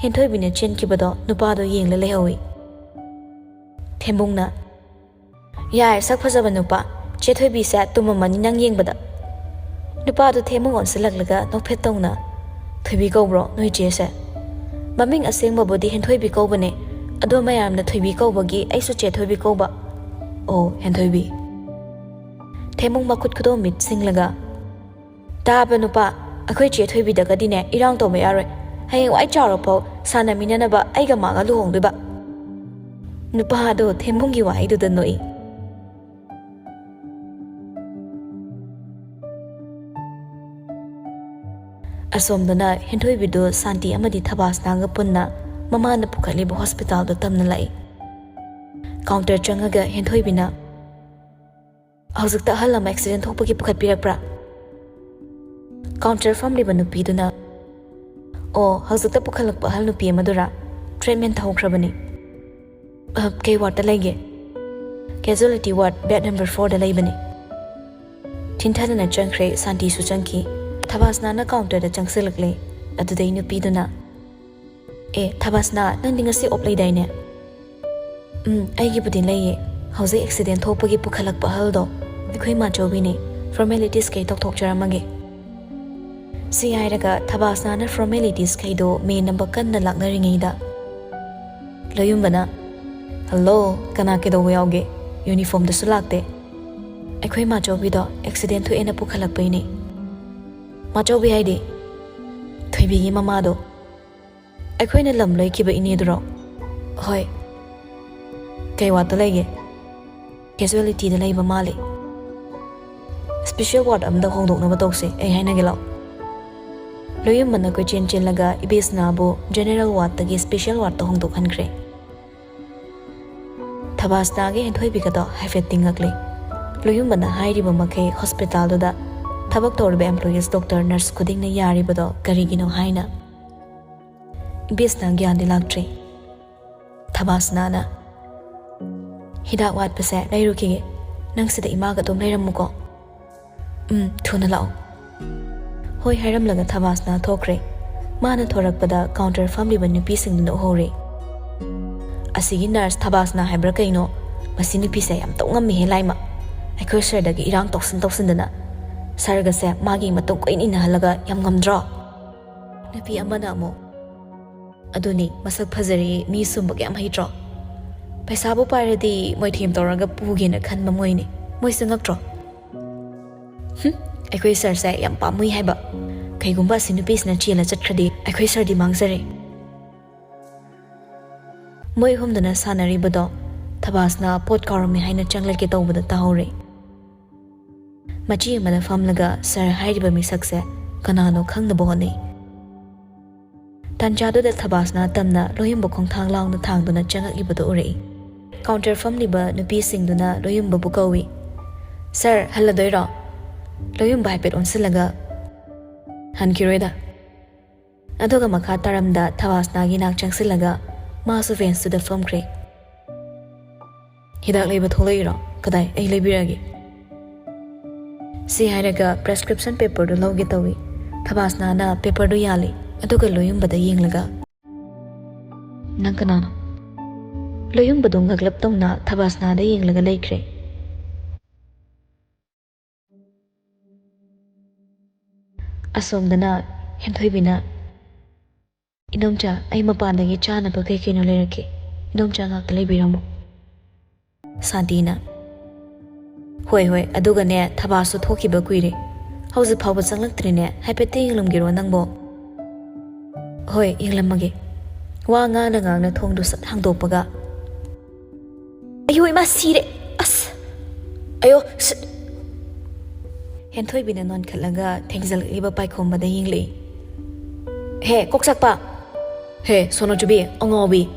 ꯍꯦꯟꯊꯣꯏꯕꯤꯅ ꯆꯦꯟꯈꯤꯕꯗꯣ ꯅꯨꯄꯥꯗꯣ ꯌꯦꯡꯂ ꯂꯩꯍꯧꯏ꯫ ꯊꯦꯝꯕꯨꯡꯅ, "ꯌꯥꯔꯦ, ꯁꯛ ꯐꯖꯕ ꯅꯨꯄꯥ, ꯆꯦ ꯊꯣꯏꯕꯤꯁꯦ ꯇꯨꯝꯃꯝꯃꯅꯤ ꯅꯪ ꯌꯦꯡꯕꯗ꯫" ꯅꯨꯄꯥꯗꯣ ꯊꯦꯝꯕꯨꯡ ꯑꯣꯟꯁꯤꯜꯂꯛꯂꯒ ꯅꯣꯛꯐꯦꯠ ꯇꯧꯅ, "ꯊꯣꯏꯕꯤ ꯀꯧꯕ꯭ꯔꯣ ꯅꯣꯏ ꯆꯦꯁꯦ?" "ꯃꯃꯤꯡ ꯑꯁꯦꯡꯕꯕꯨꯗꯤ ꯍꯦꯟꯊꯣꯏꯕꯤ ꯀꯧꯕꯅꯦ, ꯑꯗꯣ ꯃꯌꯥꯝꯅ ꯊꯣꯏꯕꯤ ꯀꯧꯕꯒꯤ ꯑꯩꯁꯨ ꯆꯦ ꯊꯣꯏꯕꯤ ꯀꯧꯕ꯫" "ꯑꯣ, ꯍꯦꯟꯊꯣꯏꯕꯤ꯫" ꯊꯦꯝꯕꯨꯡ ꯃꯈꯨꯠ ꯈꯨꯗꯣꯝꯕꯤ ꯁꯤꯡꯂꯒ, "ꯇꯥꯕ ꯅꯨꯄꯥ, ꯑꯩꯈꯣꯏ ꯆꯦ ꯊꯣꯏꯕꯤꯗꯒꯗꯤꯅꯦ ꯏꯔꯥꯡ ꯇꯧꯕ ꯌꯥꯔꯣꯏ꯫ ꯍꯌꯦꯡꯋꯥꯏ ꯆꯥꯎꯔꯐꯥꯎ ꯁꯥꯟꯅꯃꯤꯟꯅꯅꯕ ꯑꯩꯒ ꯃꯥꯒ ꯂꯨꯍꯣꯡꯗꯣꯏꯕ꯫" ꯅꯨꯄꯥ ꯑꯗꯣ ꯊꯦꯝꯕꯨꯡꯒꯤ ꯋꯥꯍꯩꯗꯨꯗ ꯅꯣꯛꯏ꯫ ꯑꯁꯣꯝꯗꯅ ꯍꯦꯟꯊꯣꯏꯕꯤꯗꯨ ꯁꯥꯟꯇꯤ ꯑꯃꯗꯤ ꯊꯕꯥꯁꯅꯥꯒ ꯄꯨꯟꯅ ꯃꯃꯥꯅ ꯄꯨꯈꯠꯂꯤꯕ ꯍꯣꯁꯄꯤꯇꯥꯜꯗ ꯇꯝꯅ ꯂꯥꯛꯏ꯫ ꯀꯥꯎꯟꯇꯔ ꯆꯪꯉꯒ ꯍꯦꯟꯊꯣꯏꯕꯤꯅ, "ꯍꯧꯖꯤꯛꯇ ꯑꯍꯜ ꯑꯃ ꯑꯦꯛꯁꯤꯗꯦꯟ ꯊꯣꯛꯄꯒꯤ ꯄꯨꯈꯠꯄꯤꯔꯛꯄ꯭ꯔꯥ?" ꯀꯥꯎꯟꯇꯔ ꯐꯝꯂꯤꯕ ꯅꯨꯄꯤꯗꯨꯅ, "ꯑꯣ, ꯍꯧꯖꯤꯛꯇ ꯄꯨꯈꯠꯂꯛꯄ ꯑꯍꯜ ꯅꯨꯄꯤ ꯑꯃꯗꯨꯔꯥ? ꯇ꯭ꯔꯤꯠꯃꯦꯟ ꯇꯧꯈ꯭ꯔꯕꯅꯤ꯫" "ꯑ, ꯀꯩ ꯋꯥꯔꯗꯇ ꯂꯩꯒꯦ?" "ꯀꯦꯖꯨꯋꯦꯂꯤꯇꯤ ꯋꯥꯔꯗ, ꯕꯦꯗ ꯅꯝꯕꯔ ꯐꯣꯔꯗ ꯂꯩꯕꯅꯤ꯫" ꯊꯤꯟꯊꯗꯅ ꯆꯪꯈ꯭ꯔꯦ, ꯁꯥꯟꯇꯤꯁꯨ ꯆꯪꯈꯤ꯫ ꯊꯕꯥꯁꯅꯥꯅ ꯀꯥꯎꯟꯇꯔꯗ ꯆꯪꯁꯤꯜꯂꯛꯂꯦ꯫ ꯑꯗꯨꯗꯩ ꯅꯨꯄꯤꯗꯨꯅ, "ꯑꯦ, ꯊꯕꯥꯁꯅꯥ, ꯅꯪꯗꯤ ꯉꯁꯤ ꯑꯣꯞ ꯂꯩꯗꯥꯏꯅꯦ?" "ꯎꯝ, ꯑꯩꯒꯤꯕꯨꯗꯤ ꯂꯩꯌꯦ꯫ ꯍꯧꯖꯤꯛ ꯑꯦꯛꯁꯤꯗꯦꯟ ꯊꯣꯛꯄꯒꯤ ꯄꯨꯈꯠꯂꯛꯄ ꯑꯍꯜꯗꯣ ꯑꯩꯈꯣꯏ ꯃꯥꯆꯧꯕꯤꯅꯦ꯫ ꯐꯣꯔꯃꯦꯂꯤꯇꯤꯁ ꯀꯩ ꯇꯧꯊꯣꯛꯆꯔꯝꯃꯒꯦ꯫" ꯁꯤ ꯍꯥꯏꯔꯒ ꯊꯕꯥꯁꯅꯥꯅ ꯐꯣꯔꯃꯦꯂꯤꯇꯤꯁ ꯀꯩꯗꯣ ꯃꯦꯟꯅꯕ ꯀꯟꯅ ꯂꯥꯛꯅꯔꯤꯉꯩꯗ, ꯂꯣꯌꯨꯝꯕꯅ, "ꯍꯜꯂꯣ, ꯀꯅꯥ ꯀꯩꯗꯧꯕ ꯌꯥꯎꯒꯦ? ꯌꯨꯅꯤꯐꯣꯔꯝꯗꯁꯨ ꯂꯥꯛꯇꯦ꯫" "ꯑꯩꯈꯣꯏ ꯃꯥꯆꯧꯕꯤꯗꯣ ꯑꯦꯛꯁꯤꯗꯦꯟ ꯊꯣꯛꯑꯦꯅ ꯄꯨꯈꯠꯂꯛꯄꯩꯅꯦ꯫" "ꯃꯥꯆꯧꯕꯤ ꯍꯥꯏꯗꯤ?" "ꯊꯣꯏꯕꯤꯒꯤ ꯃꯃꯥꯗꯣ꯫" "ꯑꯩꯈꯣꯏꯅ ꯂꯝ ꯂꯩꯈꯤꯕ ꯏꯅꯦꯗꯨꯔꯣ?" "ꯍꯣꯏ꯫" "ꯀꯩ ꯋꯥꯔꯗꯇ ꯂꯩꯒꯦ?" "ꯀꯦꯖꯨꯋꯦꯂꯤꯇꯤꯗ ꯂꯩꯕ ꯃꯥꯜꯂꯤ꯫" "ꯁ꯭ꯄꯦꯁꯦꯜ ꯋꯥꯔꯗ ꯑꯝꯗ ꯍꯣꯡꯗꯣꯛꯅꯕ ꯇꯧꯁꯦ, ꯑꯩ ꯍꯥꯏꯅꯒꯦ ꯂꯥꯛꯑꯣ꯫" ꯂꯣꯌꯨꯝꯕꯅ ꯀꯣꯏꯆꯦꯟ ꯆꯦꯜꯂꯒ ꯏꯕꯦꯁꯅꯥꯕꯨ ꯖꯦꯅꯦꯔꯦꯜ ꯋꯥꯔꯗꯇꯒꯤ ꯁ꯭ꯄꯦꯁꯦꯜ ꯋꯥꯔꯗꯇ ꯍꯣꯡꯗꯣꯛꯍꯟꯈ꯭ꯔꯦ꯫ ꯊꯕꯥꯁꯅꯥꯒꯤ ꯍꯦꯟꯊꯣꯏꯕꯤꯒꯗꯣ ꯍꯥꯏꯐꯦꯠꯇꯤ ꯉꯛꯂꯦ꯫ ꯂꯣꯌꯨꯝꯕꯅ ꯍꯥꯏꯔꯤꯕ ꯃꯈꯩ ꯍꯣꯁꯄꯤꯇꯥꯜꯗꯨꯗ ꯊꯕꯛ ꯇꯧꯔꯤꯕ ꯑꯦꯝꯄ꯭ꯂꯣꯌꯤꯁ, ꯗꯣꯛꯇꯔ, ꯅꯔꯁ ꯈꯨꯗꯤꯡꯅ ꯌꯥꯔꯤꯕꯗꯣ ꯀꯔꯤꯒꯤꯅꯣ ꯍꯥꯏꯅ꯫ ꯏꯕꯦꯁꯅꯥ ꯒ꯭ꯌꯥꯟꯗꯤ ꯂꯥꯛꯇ꯭ꯔꯦ꯫ ꯊꯕꯥꯁꯅꯥꯅ, "ꯍꯤꯗꯥꯛ ꯋꯥꯠꯄꯁꯦ ꯂꯩꯔꯨꯈꯤꯒꯦ, ꯅꯪ ꯁꯤꯗ ꯏꯃꯥꯒ ꯑꯗꯨꯝ ꯂꯩꯔꯝꯃꯨꯀꯣ꯫ ꯎꯝ, ꯊꯨꯅ ꯂꯥꯛꯑꯣ꯫" ꯍꯣꯏ ꯍꯥꯏꯔꯝꯂꯒ ꯊꯕꯥꯁꯅꯥ ꯊꯣꯛꯈ꯭ꯔꯦ꯫ ꯃꯥꯅ ꯊꯣꯔꯛꯄꯗ ꯀꯥꯎꯟꯇꯔ ꯐꯝꯂꯤꯕ ꯅꯨꯄꯤꯁꯤꯡꯗꯨꯅ ꯎꯍꯧꯔꯦ꯫ "ꯑꯁꯤꯒꯤ ꯅꯔꯁ ꯊꯕꯥꯁꯅꯥ ꯍꯥꯏꯕ꯭ꯔꯥ ꯀꯩꯅꯣ, ꯃꯁꯤ ꯅꯨꯄꯤꯁꯦ ꯌꯥꯝ ꯇꯧ ꯉꯝꯃꯤꯍꯦ ꯂꯥꯏꯃ꯫ ꯑꯩꯈꯣꯏ ꯁꯔꯗꯒꯤ ꯏꯔꯥꯡ ꯇꯧꯁꯤꯟ ꯇꯧꯁꯤꯟꯗꯅ ꯁꯔꯒꯁꯦ ꯃꯥꯒꯤ ꯃꯇꯨꯡ ꯀꯣꯏꯏꯟ ꯏꯟꯅꯍꯜꯂꯒ ꯌꯥꯝ ꯉꯝꯗ꯭ꯔꯣ?" ꯅꯨꯄꯤ ꯑꯃꯅ ꯑꯃꯨꯛ, "ꯑꯗꯨꯅꯤ, ꯃꯁꯛ ꯐꯖꯔꯤ, ꯃꯤ ꯁꯨꯝꯕꯒ ꯌꯥꯝ ꯍꯩꯇ꯭ꯔꯣ? ꯄꯩꯁꯥꯕꯨ ꯄꯥꯏꯔꯗꯤ ꯃꯣꯏꯊꯦꯝ ꯇꯧꯔꯒ ꯄꯨꯒꯦꯅ ꯈꯟꯕ ꯃꯣꯏꯅꯤ꯫ ꯃꯣꯏꯁꯦ ꯉꯛꯇ꯭ꯔꯣ? ꯍꯨꯝ, ꯑꯩꯈꯣꯏ ꯁꯔꯁꯦ ꯌꯥꯝ ꯄꯥꯝꯃꯨꯏ ꯍꯥꯏꯕ꯫ ꯀꯩꯒꯨꯝꯕ ꯑꯁꯤ ꯅꯨꯄꯤꯁꯤꯅ ꯆꯦꯜꯂ ꯆꯠꯈ꯭ꯔꯗꯤ ꯑꯩꯈꯣꯏ ꯁꯔꯗꯤ ꯃꯥꯡꯖꯔꯦ꯫" ꯃꯣꯏ ꯑꯍꯨꯝꯗꯨꯅ ꯁꯥꯟꯅꯔꯤꯕꯗꯣ ꯊꯕꯥꯁꯅ ꯄꯣꯠ ꯀꯥꯎꯔꯝꯃꯦ ꯍꯥꯏꯅ ꯆꯪꯂꯛꯀꯦ ꯇꯧꯕꯗ ꯇꯥꯍꯧꯔꯦ꯫ ꯃꯆꯤ ꯑꯃꯗ ꯐꯝꯂꯒ ꯁꯔ ꯍꯥꯏꯔꯤꯕ ꯃꯤꯁꯛꯁꯦ ꯀꯅꯥꯅꯣ ꯈꯪꯅꯕ ꯍꯣꯠꯅꯩ꯫ ꯇꯥꯟꯖꯥꯗꯨꯗ ꯊꯕꯥꯁꯅ ꯇꯝꯅ ꯂꯣꯌꯨꯝꯕ ꯈꯣꯡꯊꯥꯡ ꯂꯥꯎꯅ ꯊꯥꯡꯗꯨꯅ ꯆꯪꯉꯛꯂꯤꯕꯗꯨ ꯎꯔꯛꯏ꯫ ꯀꯥꯎꯟꯇꯔ ꯐꯝꯂꯤꯕ ꯅꯨꯄꯤꯁꯤꯡꯗꯨꯅ ꯂꯣꯌꯨꯝꯕꯕꯨ ꯀꯧꯏ꯫ "ꯁꯔ, ꯍꯜꯂꯗꯣꯏꯔꯣ?" ꯂꯣꯌꯨꯝꯕ ꯍꯥꯏꯐꯦꯠ ꯑꯣꯟꯁꯤꯜꯂꯒ, "ꯍꯟꯈꯤꯔꯣꯏꯗ꯫" ꯑꯗꯨꯒ ꯃꯈꯥ ꯇꯥꯔꯝꯗ ꯊꯕꯥꯁꯅꯥꯒꯤ ꯅꯥꯛ ꯆꯪꯁꯤꯜꯂꯒ ꯃꯥꯁꯨ ꯕꯦꯟꯁꯇꯨꯗ ꯐꯝꯈ꯭ꯔꯦ꯫ "ꯍꯤꯗꯥꯛ ꯂꯩꯕ ꯊꯣꯛꯂꯛꯏꯔꯣ? ꯀꯗꯥꯏ, ꯑꯩ ꯂꯩꯕꯤꯔꯛꯑꯒꯦ꯫" ꯁꯤ ꯍꯥꯏꯔꯒ ꯄ꯭ꯔꯦꯁꯀ꯭ꯔꯤꯞꯁꯟ ꯄꯦꯄꯔꯗꯨ ꯂꯧꯒꯦ ꯇꯧꯏ꯫ ꯊꯕꯥꯁꯅꯥꯅ ꯄꯦꯄꯔꯗꯨ ꯌꯥꯜꯂꯤ, ꯑꯗꯨꯒ ꯂꯣꯌꯨꯝꯕꯗ ꯌꯦꯡꯂꯒ, "ꯅꯪ ꯀꯅꯥꯅꯣ?" ꯂꯣꯌꯨꯝꯕꯗꯨ ꯉꯛꯂꯞ ꯇꯧꯅ ꯊꯕꯥꯁꯅꯥꯗ ꯌꯦꯡꯂꯒ ꯂꯩꯈ꯭ꯔꯦ꯫ ꯑꯁꯣꯝꯗꯅ ꯍꯦꯟꯊꯣꯏꯕꯤꯅ, "ꯏꯗꯣꯝꯆꯥ, ꯑꯩ ꯃꯄꯥꯟꯗꯒꯤ ꯆꯥꯅꯕ ꯀꯩ ꯀꯩꯅꯣ ꯂꯩꯔꯛꯀꯦ꯫ ꯏꯗꯣꯝꯆꯥ ꯉꯥꯛꯇ ꯂꯩꯕꯤꯔꯝꯃꯣ꯫" ꯁꯥꯟꯇꯤꯅ, "ꯍꯣꯏ, ꯍꯣꯏ, ꯑꯗꯨꯒꯅꯦ, ꯊꯕꯥꯁꯁꯨ ꯊꯣꯛꯈꯤꯕ ꯀꯨꯏꯔꯦ꯫ ꯍꯧꯖꯤꯛ ꯐꯥꯎꯕ ꯆꯪꯂꯛꯇ꯭ꯔꯤꯅꯦ꯫ ꯍꯥꯏꯐꯦꯠꯇ ꯌꯦꯡꯂꯝꯒꯦꯔꯣ ꯅꯪꯕꯣ?" "ꯍꯣꯏ, ꯌꯦꯡꯂꯝꯃꯒꯦ꯫" ꯋꯥ ꯉꯥꯡꯅ ꯉꯥꯡꯅ ꯊꯣꯡꯗꯨ ꯁꯠ ꯍꯥꯡꯗꯣꯛꯄꯒ, "ꯑꯌꯣ ꯏꯃꯥ, ꯁꯤꯔꯦ! ꯑꯁ! ꯑꯌꯣ, ꯁꯤꯠ!" ꯍꯦꯟꯊꯣꯏꯕꯤꯅ ꯅꯣꯟꯈꯠꯂꯒ ꯊꯦꯡꯖꯜꯂꯛꯂꯤꯕ ꯄꯥꯏꯈꯣꯝꯕꯗ ꯌꯦꯡꯂꯛꯏ꯫ ꯍꯦ, ꯀꯣꯛ ꯆꯥꯛꯄ! ꯍꯦ, ꯁꯣꯅꯣꯆꯨꯕꯤ, ꯑꯉꯥꯎꯕꯤ!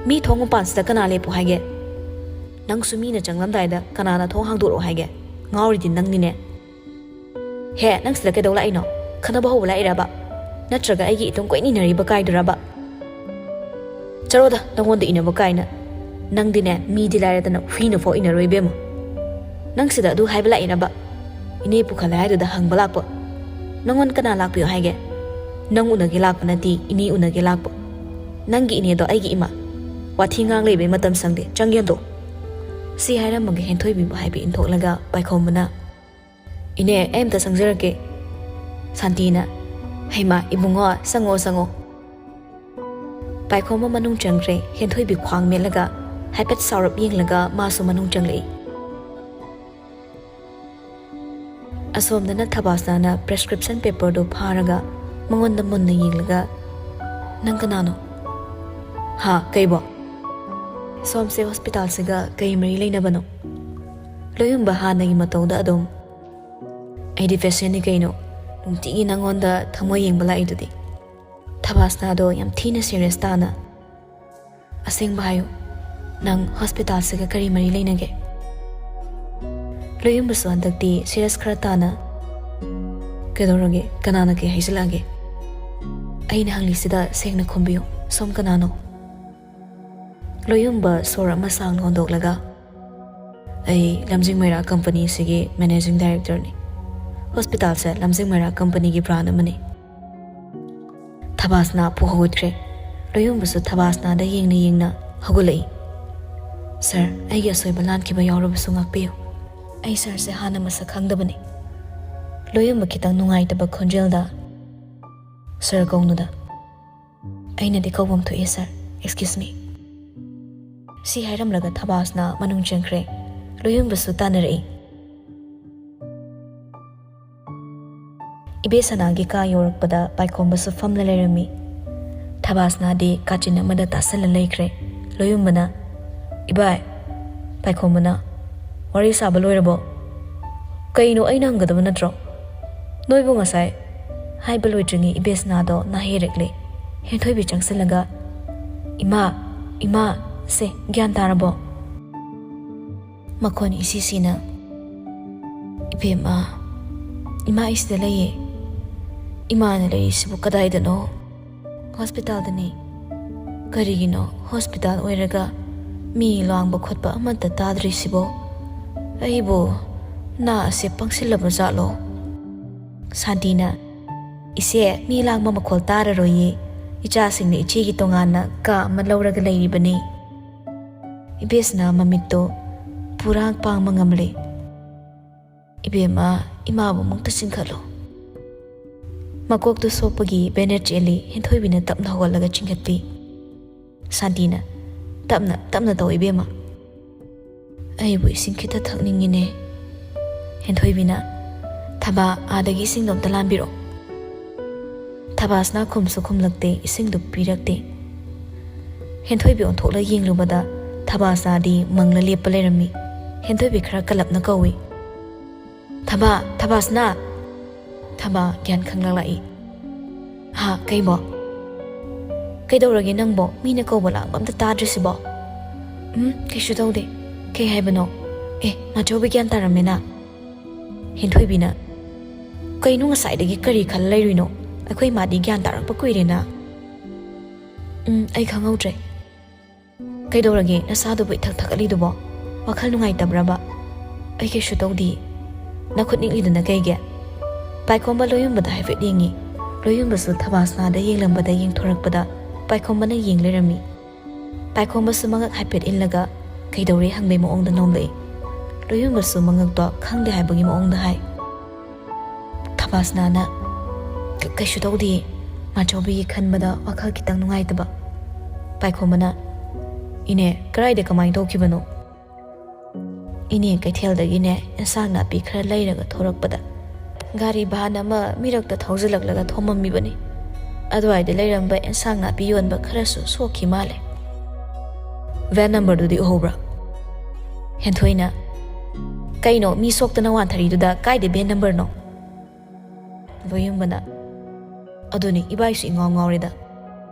ꯃꯤ ꯊꯣꯡ ꯃꯄꯥꯟꯁꯤꯗ ꯀꯅꯥ ꯂꯦꯞꯄꯨ ꯍꯥꯏꯒꯦ? ꯅꯪꯁꯨ ꯃꯤꯅ ꯆꯪꯂꯝꯗꯥꯏꯗ ꯀꯅꯥꯅ ꯊꯣꯡ ꯍꯥꯡꯗꯣꯔꯛꯑꯣ ꯍꯥꯏꯒꯦ? ꯉꯥꯎꯔꯤꯗꯤ ꯅꯪꯅꯤꯅꯦ꯫ ꯍꯦ, ꯅꯪ ꯁꯤꯗ ꯀꯩꯗꯧ ꯂꯥꯛꯏꯅꯣ? ꯈꯠꯅꯕ ꯍꯧꯕ ꯂꯥꯛꯏꯔꯕ? ꯅꯠꯇ꯭ꯔꯒ ꯑꯩꯒꯤ ꯏꯇꯨꯡ ꯀꯣꯏꯅ ꯏꯟꯅꯔꯤꯕ ꯀꯥꯏꯗꯨꯔꯕ? ꯆꯠꯂꯣꯗ, ꯅꯪꯉꯣꯟꯗ ꯏꯟꯅꯕ ꯀꯥꯏꯅ꯫ ꯅꯪꯗꯤꯅꯦ, ꯃꯤꯗꯤ ꯂꯥꯏꯔꯗꯅ ꯍꯨꯏꯅꯐꯥꯎ ꯏꯟꯅꯔꯣꯏ ꯏꯕꯦꯝꯃ꯫ ꯅꯪ ꯁꯤꯗ ꯑꯗꯨ ꯍꯥꯏꯕ ꯂꯥꯛꯏꯔꯕ? ꯏꯅꯦ ꯄꯨꯈꯠꯂꯦ ꯍꯥꯏꯗꯨꯗ ꯍꯪꯕ ꯂꯥꯛꯄ꯫ ꯅꯪꯉꯣꯟ ꯀꯅꯥ ꯂꯥꯛꯄꯤꯌꯣ ꯍꯥꯏꯒꯦ? ꯅꯪ ꯎꯅꯒꯦ ꯂꯥꯛꯄ ꯅꯠꯇꯦ, ꯏꯅꯦ ꯎꯅꯒꯦ ꯂꯥꯛꯄ꯫ ꯅꯪꯒꯤ ꯏꯅꯦꯗꯣ ꯑꯩꯒꯤ ꯏꯃꯥ꯫ ꯋꯥꯊꯤ ꯉꯥꯡ ꯂꯩꯕꯩ ꯃꯇꯝ ꯁꯪꯗꯦ, ꯆꯪꯒꯦꯟꯗꯣ꯫ ꯁꯤ ꯍꯥꯏꯔꯝꯃꯒ ꯍꯦꯟꯊꯣꯏꯕꯤꯕꯨ ꯍꯥꯏꯕ ꯏꯟꯊꯣꯛꯂꯒ ꯄꯥꯏꯈꯣꯝꯕꯅ, "ꯏꯅꯦ, ꯑꯩ ꯑꯝꯇ ꯆꯪꯖꯔꯛꯀꯦ꯫" ꯁꯥꯟꯇꯤꯅ, "ꯍꯩꯃꯥ, ꯏꯕꯨꯡꯉꯣ, ꯆꯪꯉꯣ, ꯆꯪꯉꯣ꯫" ꯄꯥꯏꯈꯣꯝꯕ ꯃꯅꯨꯡ ꯆꯪꯈ꯭ꯔꯦ꯫ ꯍꯦꯟꯊꯣꯏꯕꯤ ꯈ꯭ꯋꯥꯡ ꯃꯦꯠꯂꯒ ꯍꯥꯏꯐꯦꯠ ꯁꯥꯎꯔꯞ ꯌꯦꯡꯂꯒ ꯃꯥꯁꯨ ꯃꯅꯨꯡ ꯆꯪꯂꯛꯏ꯫ ꯑꯁꯣꯝꯗꯅ ꯊꯕꯥꯁꯅꯥꯅ prescription paperꯗꯨ ꯐꯥꯔꯒ ꯃꯉꯣꯟꯗ ꯃꯨꯟꯅ ꯌꯦꯡꯂꯒ, "ꯅꯪ ꯀꯅꯥꯅꯣ?" "ꯍꯥ, ꯀꯩꯕꯣ?" "ꯁꯣꯝꯁꯦ hospitalꯁꯤꯒ ꯀꯩ ꯃꯔꯤ ꯂꯩꯅꯕꯅꯣ?" ꯂꯣꯌꯨꯝꯕ ꯍꯥꯟꯅꯒꯤ ꯃꯇꯧꯗ ꯑꯗꯨꯝ, "ꯑꯩꯗꯤ patientꯅꯤ ꯀꯩꯅꯣ, ꯅꯨꯡꯇꯤꯒꯤ ꯅꯪꯉꯣꯟꯗ ꯊꯃꯣꯏ ꯌꯦꯡꯕ ꯂꯥꯛꯏꯗꯨꯗꯤ꯫" ꯊꯕꯥꯁꯅꯥꯗꯣ ꯌꯥꯝ ꯊꯤꯅ serious ꯇꯥꯅ, "ꯑꯁꯦꯡꯕ ꯍꯥꯏꯌꯨ, ꯅꯪ hospitalꯁꯤꯒ ꯀꯔꯤ ꯃꯔꯤ ꯂꯩꯅꯒꯦ?" ꯂꯣꯌꯨꯝꯕꯁꯨ ꯍꯟꯗꯛꯇꯤ serious ꯈꯔ ꯇꯥꯅ, "ꯀꯩꯗꯧꯔꯒꯦ? ꯀꯅꯥꯅ ꯀꯩ ꯍꯥꯏꯖꯤꯜꯂꯛꯑꯒꯦ? ꯑꯩꯅ ꯍꯪꯂꯤꯁꯤꯗ ꯁꯦꯡꯅ ꯈꯨꯝꯕꯤꯌꯨ, ꯁꯣꯝ ꯀꯅꯥꯅꯣ?" ꯂꯣꯌꯨꯝꯕ ꯁꯣꯔ ꯑꯃ ꯁꯥꯡꯅ ꯍꯣꯟꯗꯣꯛꯂꯒ, "ꯑꯩ ꯂꯝꯖꯤꯡ ꯃꯩꯔꯥ companyꯁꯤꯒꯤ managing directorꯅꯤ꯫ Hospitalꯁꯦ ꯂꯝꯖꯤꯡ ꯃꯩꯔꯥ companyꯒꯤ brand ꯑꯃꯅꯤ꯫" ꯊꯕꯥꯁꯅꯥ ꯐꯨ ꯍꯧꯒꯠꯈ꯭ꯔꯦ꯫ ꯂꯣꯌꯨꯝꯕꯁꯨ ꯊꯕꯥꯁꯅꯥꯗ ꯌꯦꯡꯅ ꯌꯦꯡꯅ ꯍꯧꯒꯠꯂꯛꯏ꯫ "Sir, ꯑꯩꯒꯤ ꯑꯁꯣꯏꯕ ꯂꯥꯟꯈꯤꯕ ꯌꯥꯎꯔꯕꯁꯨ ꯉꯥꯛꯄꯤꯌꯨ꯫ ꯑꯩ sirꯁꯦ ꯍꯥꯟꯅ ꯃꯁꯛ ꯈꯪꯗꯕꯅꯤ꯫" ꯂꯣꯌꯨꯝꯕ ꯈꯤꯇꯪ ꯅꯨꯡꯉꯥꯏꯇꯕ ꯈꯣꯟꯖꯦꯜꯗ, "Sir ꯀꯧꯅꯨꯗ꯫" "ꯑꯩꯅꯗꯤ ꯀꯧꯐꯝ ꯊꯣꯛꯏ sir, excuse me꯫" ꯁꯤ ꯍꯥꯏꯔꯝꯂꯒ ꯊꯕꯥꯁꯅꯥ ꯃꯅꯨꯡ ꯆꯪꯈ꯭ꯔꯦ꯫ ꯂꯣꯌꯨꯝꯕꯁꯨ ꯇꯥꯟꯅꯔꯛꯏ꯫ ꯏꯕꯦ ꯁꯅꯥꯒꯤ ꯀꯥ ꯌꯧꯔꯛꯄꯗ ꯄꯥꯏꯈꯣꯝꯕꯁꯨ ꯐꯝꯂ ꯂꯩꯔꯝꯃꯤ꯫ ꯊꯕꯥꯁꯅꯥꯗꯤ ꯀꯥꯆꯤꯟ ꯑꯃꯗ ꯇꯥꯁꯜꯂ ꯂꯩꯈ꯭ꯔꯦ꯫ ꯂꯣꯌꯨꯝꯕꯅ, "ꯏꯕꯥꯏ꯫" ꯄꯥꯏꯈꯣꯝꯕꯅ, "ꯋꯥꯔꯤ ꯁꯥꯕ ꯂꯣꯏꯔꯕꯣ?" "ꯀꯩꯅꯣ, ꯑꯩꯅ ꯍꯪꯒꯗꯕ ꯅꯠꯇ꯭ꯔꯣ? ꯅꯣꯏꯕꯨ ꯉꯁꯥꯏ ꯍꯥꯏꯕ ꯂꯣꯏꯗ꯭ꯔꯤꯉꯩ ꯏꯕꯦꯁꯅꯥꯗꯣ ꯅꯥꯍꯩꯔꯛꯂꯦ꯫ ꯍꯦꯟꯊꯣꯏꯕꯤ ꯆꯪꯁꯤꯜꯂꯒ, "ꯏꯃꯥ, ꯏꯃꯥ, ꯁꯦ, ꯒ꯭ꯌꯥꯟ ꯇꯥꯔꯕꯣ?" ꯃꯈꯣꯟ ꯏꯁꯤ ꯁꯤꯅ, "ꯏꯕꯦꯝꯃ, ꯏꯃꯥ ꯑꯩ ꯁꯤꯗ ꯂꯩꯌꯦ꯫ ꯏꯃꯥꯅ ꯂꯩꯔꯤꯁꯤꯕꯨ ꯀꯗꯥꯏꯗꯅꯣ?" "ꯍꯣꯁꯄꯤꯇꯥꯜꯗꯅꯤ꯫" "ꯀꯔꯤꯒꯤꯅꯣ ꯍꯣꯁꯄꯤꯇꯥꯜ ꯑꯣꯏꯔꯒ ꯃꯤ ꯂꯥꯡꯕ ꯈꯣꯠꯄ ꯑꯃꯠꯇ ꯇꯥꯗ꯭ꯔꯤꯁꯤꯕꯣ? ꯑꯩꯕꯨ ꯅꯥ ꯑꯁꯦ ꯄꯪꯁꯤꯜꯂꯕ ꯖꯥꯠꯂꯣ?" ꯁꯥꯟꯇꯤꯅ, "ꯏꯆꯦ, ꯃꯤ ꯂꯥꯡꯕ ꯃꯈꯣꯜ ꯇꯥꯔꯔꯣꯏꯌꯦ꯫ ꯏꯆꯥꯁꯤꯡꯅ ꯏꯆꯦꯒꯤ ꯇꯣꯉꯥꯟꯅ ꯀꯥ ꯑꯃ ꯂꯧꯔꯒ ꯂꯩꯔꯤꯕꯅꯤ꯫" ꯏꯕꯦꯁꯅꯥ ꯃꯃꯤꯠꯇꯣ ꯄꯨꯔꯥ ꯄꯥꯡꯕ ꯉꯝꯂꯦ꯫ "ꯏꯕꯦꯝꯃ, ꯏꯃꯥꯕꯨ ꯑꯃꯨꯛꯇ ꯆꯤꯡꯈꯠꯂꯣ꯫" ꯃꯀꯣꯛꯇꯨ ꯁꯣꯛꯄꯒꯤ ꯕꯦꯅꯦꯠ ꯆꯦꯜꯂꯤ꯫ ꯍꯦꯟꯊꯣꯏꯕꯤꯅ ꯇꯞꯅ ꯍꯧꯒꯠꯂꯒ ꯆꯤꯡꯈꯠꯄꯤ꯫ ꯁꯥꯟꯇꯤꯅ, "ꯇꯞꯅ, ꯇꯞꯅ ꯇꯧ ꯏꯕꯦꯝꯃ꯫ ꯑꯩꯕꯨ ꯏꯁꯤꯡ ꯈꯤꯇ ꯊꯛꯅꯤꯡꯉꯤꯅꯦ꯫" ꯍꯦꯟꯊꯣꯏꯕꯤꯅ, "ꯊꯕꯥ, ꯑꯥꯗꯒꯤ ꯏꯁꯤꯡꯗꯣ ꯑꯝꯇ ꯂꯥꯟꯕꯤꯔꯛꯑꯣ꯫" ꯊꯕꯥꯁꯅꯥ ꯈꯨꯝꯁꯨ ꯈꯨꯝꯂꯛꯇꯦ, ꯏꯁꯤꯡꯗꯨ ꯄꯤꯔꯛꯇꯦ꯫ ꯍꯦꯟꯊꯣꯏꯕꯤ ꯑꯣꯟꯊꯣꯛꯂ ꯌꯦꯡꯂꯨꯕꯗ ꯊꯕꯥꯁꯅꯥꯗꯤ ꯃꯪꯂ ꯂꯦꯞꯄ ꯂꯩꯔꯝꯃꯤ꯫ ꯍꯦꯟꯊꯣꯏꯕꯤ ꯈꯔ ꯀꯜꯂꯞꯅ ꯀꯧꯏ, "ꯊꯕꯥ, ꯊꯕꯥꯁꯅꯥ!" ꯊꯕꯥ ꯒ꯭ꯌꯥꯟ ꯈꯪꯂꯛꯂꯛꯏ꯫ "ꯍꯥ, ꯀꯩꯕꯣ? ꯀꯩꯗꯧꯔꯒꯦ ꯅꯪꯕꯣ? ꯃꯤꯅ ꯀꯧꯕ ꯂꯥꯡꯕ ꯑꯝꯇ ꯇꯥꯗ꯭ꯔꯤꯁꯤꯕꯣ?" "ꯎꯝ, ꯀꯩꯁꯨ ꯇꯧꯗꯦ꯫ ꯀꯩ ꯍꯥꯏꯕꯅꯣ? ꯑꯦ, ꯃꯥꯆꯧꯕꯤ ꯒ꯭ꯌꯥꯟ ꯇꯥꯔꯝꯃꯦꯅ?" ꯍꯦꯟꯊꯣꯏꯕꯤꯅ, "ꯀꯩꯅꯣ ꯉꯁꯥꯏꯗꯒꯤ ꯀꯔꯤ ꯈꯜꯂ ꯂꯩꯔꯨꯏꯅꯣ? ꯑꯩꯈꯣꯏ ꯃꯥꯗꯤ ꯒ꯭ꯌꯥꯟ ꯇꯥꯔꯛꯄ ꯀꯨꯏꯔꯦꯅ꯫" "ꯎꯝ, ꯑꯩ ꯈꯪꯍꯧꯗ꯭ꯔꯦ꯫ ꯀꯩꯗꯧꯔꯒꯦ ꯅꯁꯥꯗꯨꯕꯨ ꯏꯊꯛ ꯊꯛꯀꯠꯂꯤꯗꯨꯕꯣ? ꯋꯥꯈꯜ ꯅꯨꯡꯉꯥꯏꯇꯕ꯭ꯔꯕ?" "ꯑꯩ ꯀꯩꯁꯨ ꯇꯧꯗꯤꯌꯦ꯫" "ꯅꯈꯨꯠ ꯅꯤꯛꯂꯤꯗꯨꯅ ꯀꯩꯒꯤ?" ꯄꯥꯏꯈꯣꯝꯕ ꯂꯣꯌꯨꯝꯕꯗ ꯍꯥꯏꯐꯦꯠ ꯌꯦꯡꯉꯤ꯫ ꯂꯣꯌꯨꯝꯕꯁꯨ ꯊꯕꯥꯁꯅꯥꯗ ꯌꯦꯡꯂꯝꯕꯗ ꯌꯦꯡꯊꯣꯔꯛꯄꯗ ꯄꯥꯏꯈꯣꯝꯕꯅ ꯌꯦꯡ ꯂꯩꯔꯝꯃꯤ꯫ ꯄꯥꯏꯈꯣꯝꯕꯁꯨ ꯃꯉꯛ ꯍꯥꯏꯐꯦꯠ ꯏꯜꯂꯒ ꯀꯩꯗꯧꯔꯦ ꯍꯪꯕꯩ ꯃꯑꯣꯡꯗ ꯅꯣꯝꯂꯛꯏ꯫ ꯂꯣꯌꯨꯝꯕꯁꯨ ꯃꯉꯛꯇꯣ ꯈꯪꯗꯦ ꯍꯥꯏꯕꯒꯤ ꯃꯑꯣꯡꯗ ꯍꯥꯏ꯫ ꯊꯕꯥꯁꯅꯥꯅ, "ꯀ-, ꯀꯩꯁꯨ ꯇꯧꯗꯤꯌꯦ꯫" ꯃꯥꯆꯧꯕꯤꯒꯤ ꯈꯟꯕꯗ ꯋꯥꯈꯜ ꯈꯤꯇꯪ ꯅꯨꯡꯉꯥꯏꯇꯕ꯫ ꯄꯥꯏꯈꯣꯝꯕꯅ, "ꯏꯅꯦ, ꯀꯗꯥꯏꯗ ꯀꯃꯥꯏꯅ ꯇꯧꯈꯤꯕꯅꯣ?" "ꯏꯅꯦ, ꯀꯩꯊꯦꯜꯗꯒꯤꯅꯦ ꯑꯦꯟꯁꯥꯡ ꯅꯥꯄꯤ ꯈꯔ ꯂꯩꯔꯒ ꯊꯣꯔꯛꯄꯗ ꯒꯥꯔꯤ ꯚꯥꯟ ꯑꯃ ꯃꯤꯔꯛꯇ ꯊꯧꯖꯤꯜꯂꯛꯂꯒ ꯊꯣꯝꯃꯝꯃꯤꯕꯅꯤ꯫ ꯑꯗꯨꯋꯥꯏꯗ ꯂꯩꯔꯝꯕ ꯑꯦꯟꯁꯥꯡ ꯅꯥꯄꯤ ꯌꯣꯟꯕ ꯈꯔꯁꯨ ꯁꯣꯛꯈꯤ ꯃꯥꯜꯂꯦ꯫" "ꯚꯦꯟ ꯅꯝꯕꯔꯗꯨꯗꯤ ꯎꯍꯧꯕ꯭ꯔꯥ?" ꯍꯦꯟꯊꯣꯏꯅ, "ꯀꯩꯅꯣ, ꯃꯤ ꯁꯣꯛꯇꯅ ꯋꯥꯟꯊꯔꯤꯗꯨꯗ ꯀꯥꯏꯗꯩ ꯚꯦꯟ ꯅꯝꯕꯔꯅꯣ?" ꯂꯣꯌꯨꯝꯕꯅ, ꯑꯗꯨꯅꯤ, ꯏꯕꯥꯏꯁꯨ ꯏꯉꯥꯎ ꯉꯥꯎꯔꯦꯗ꯫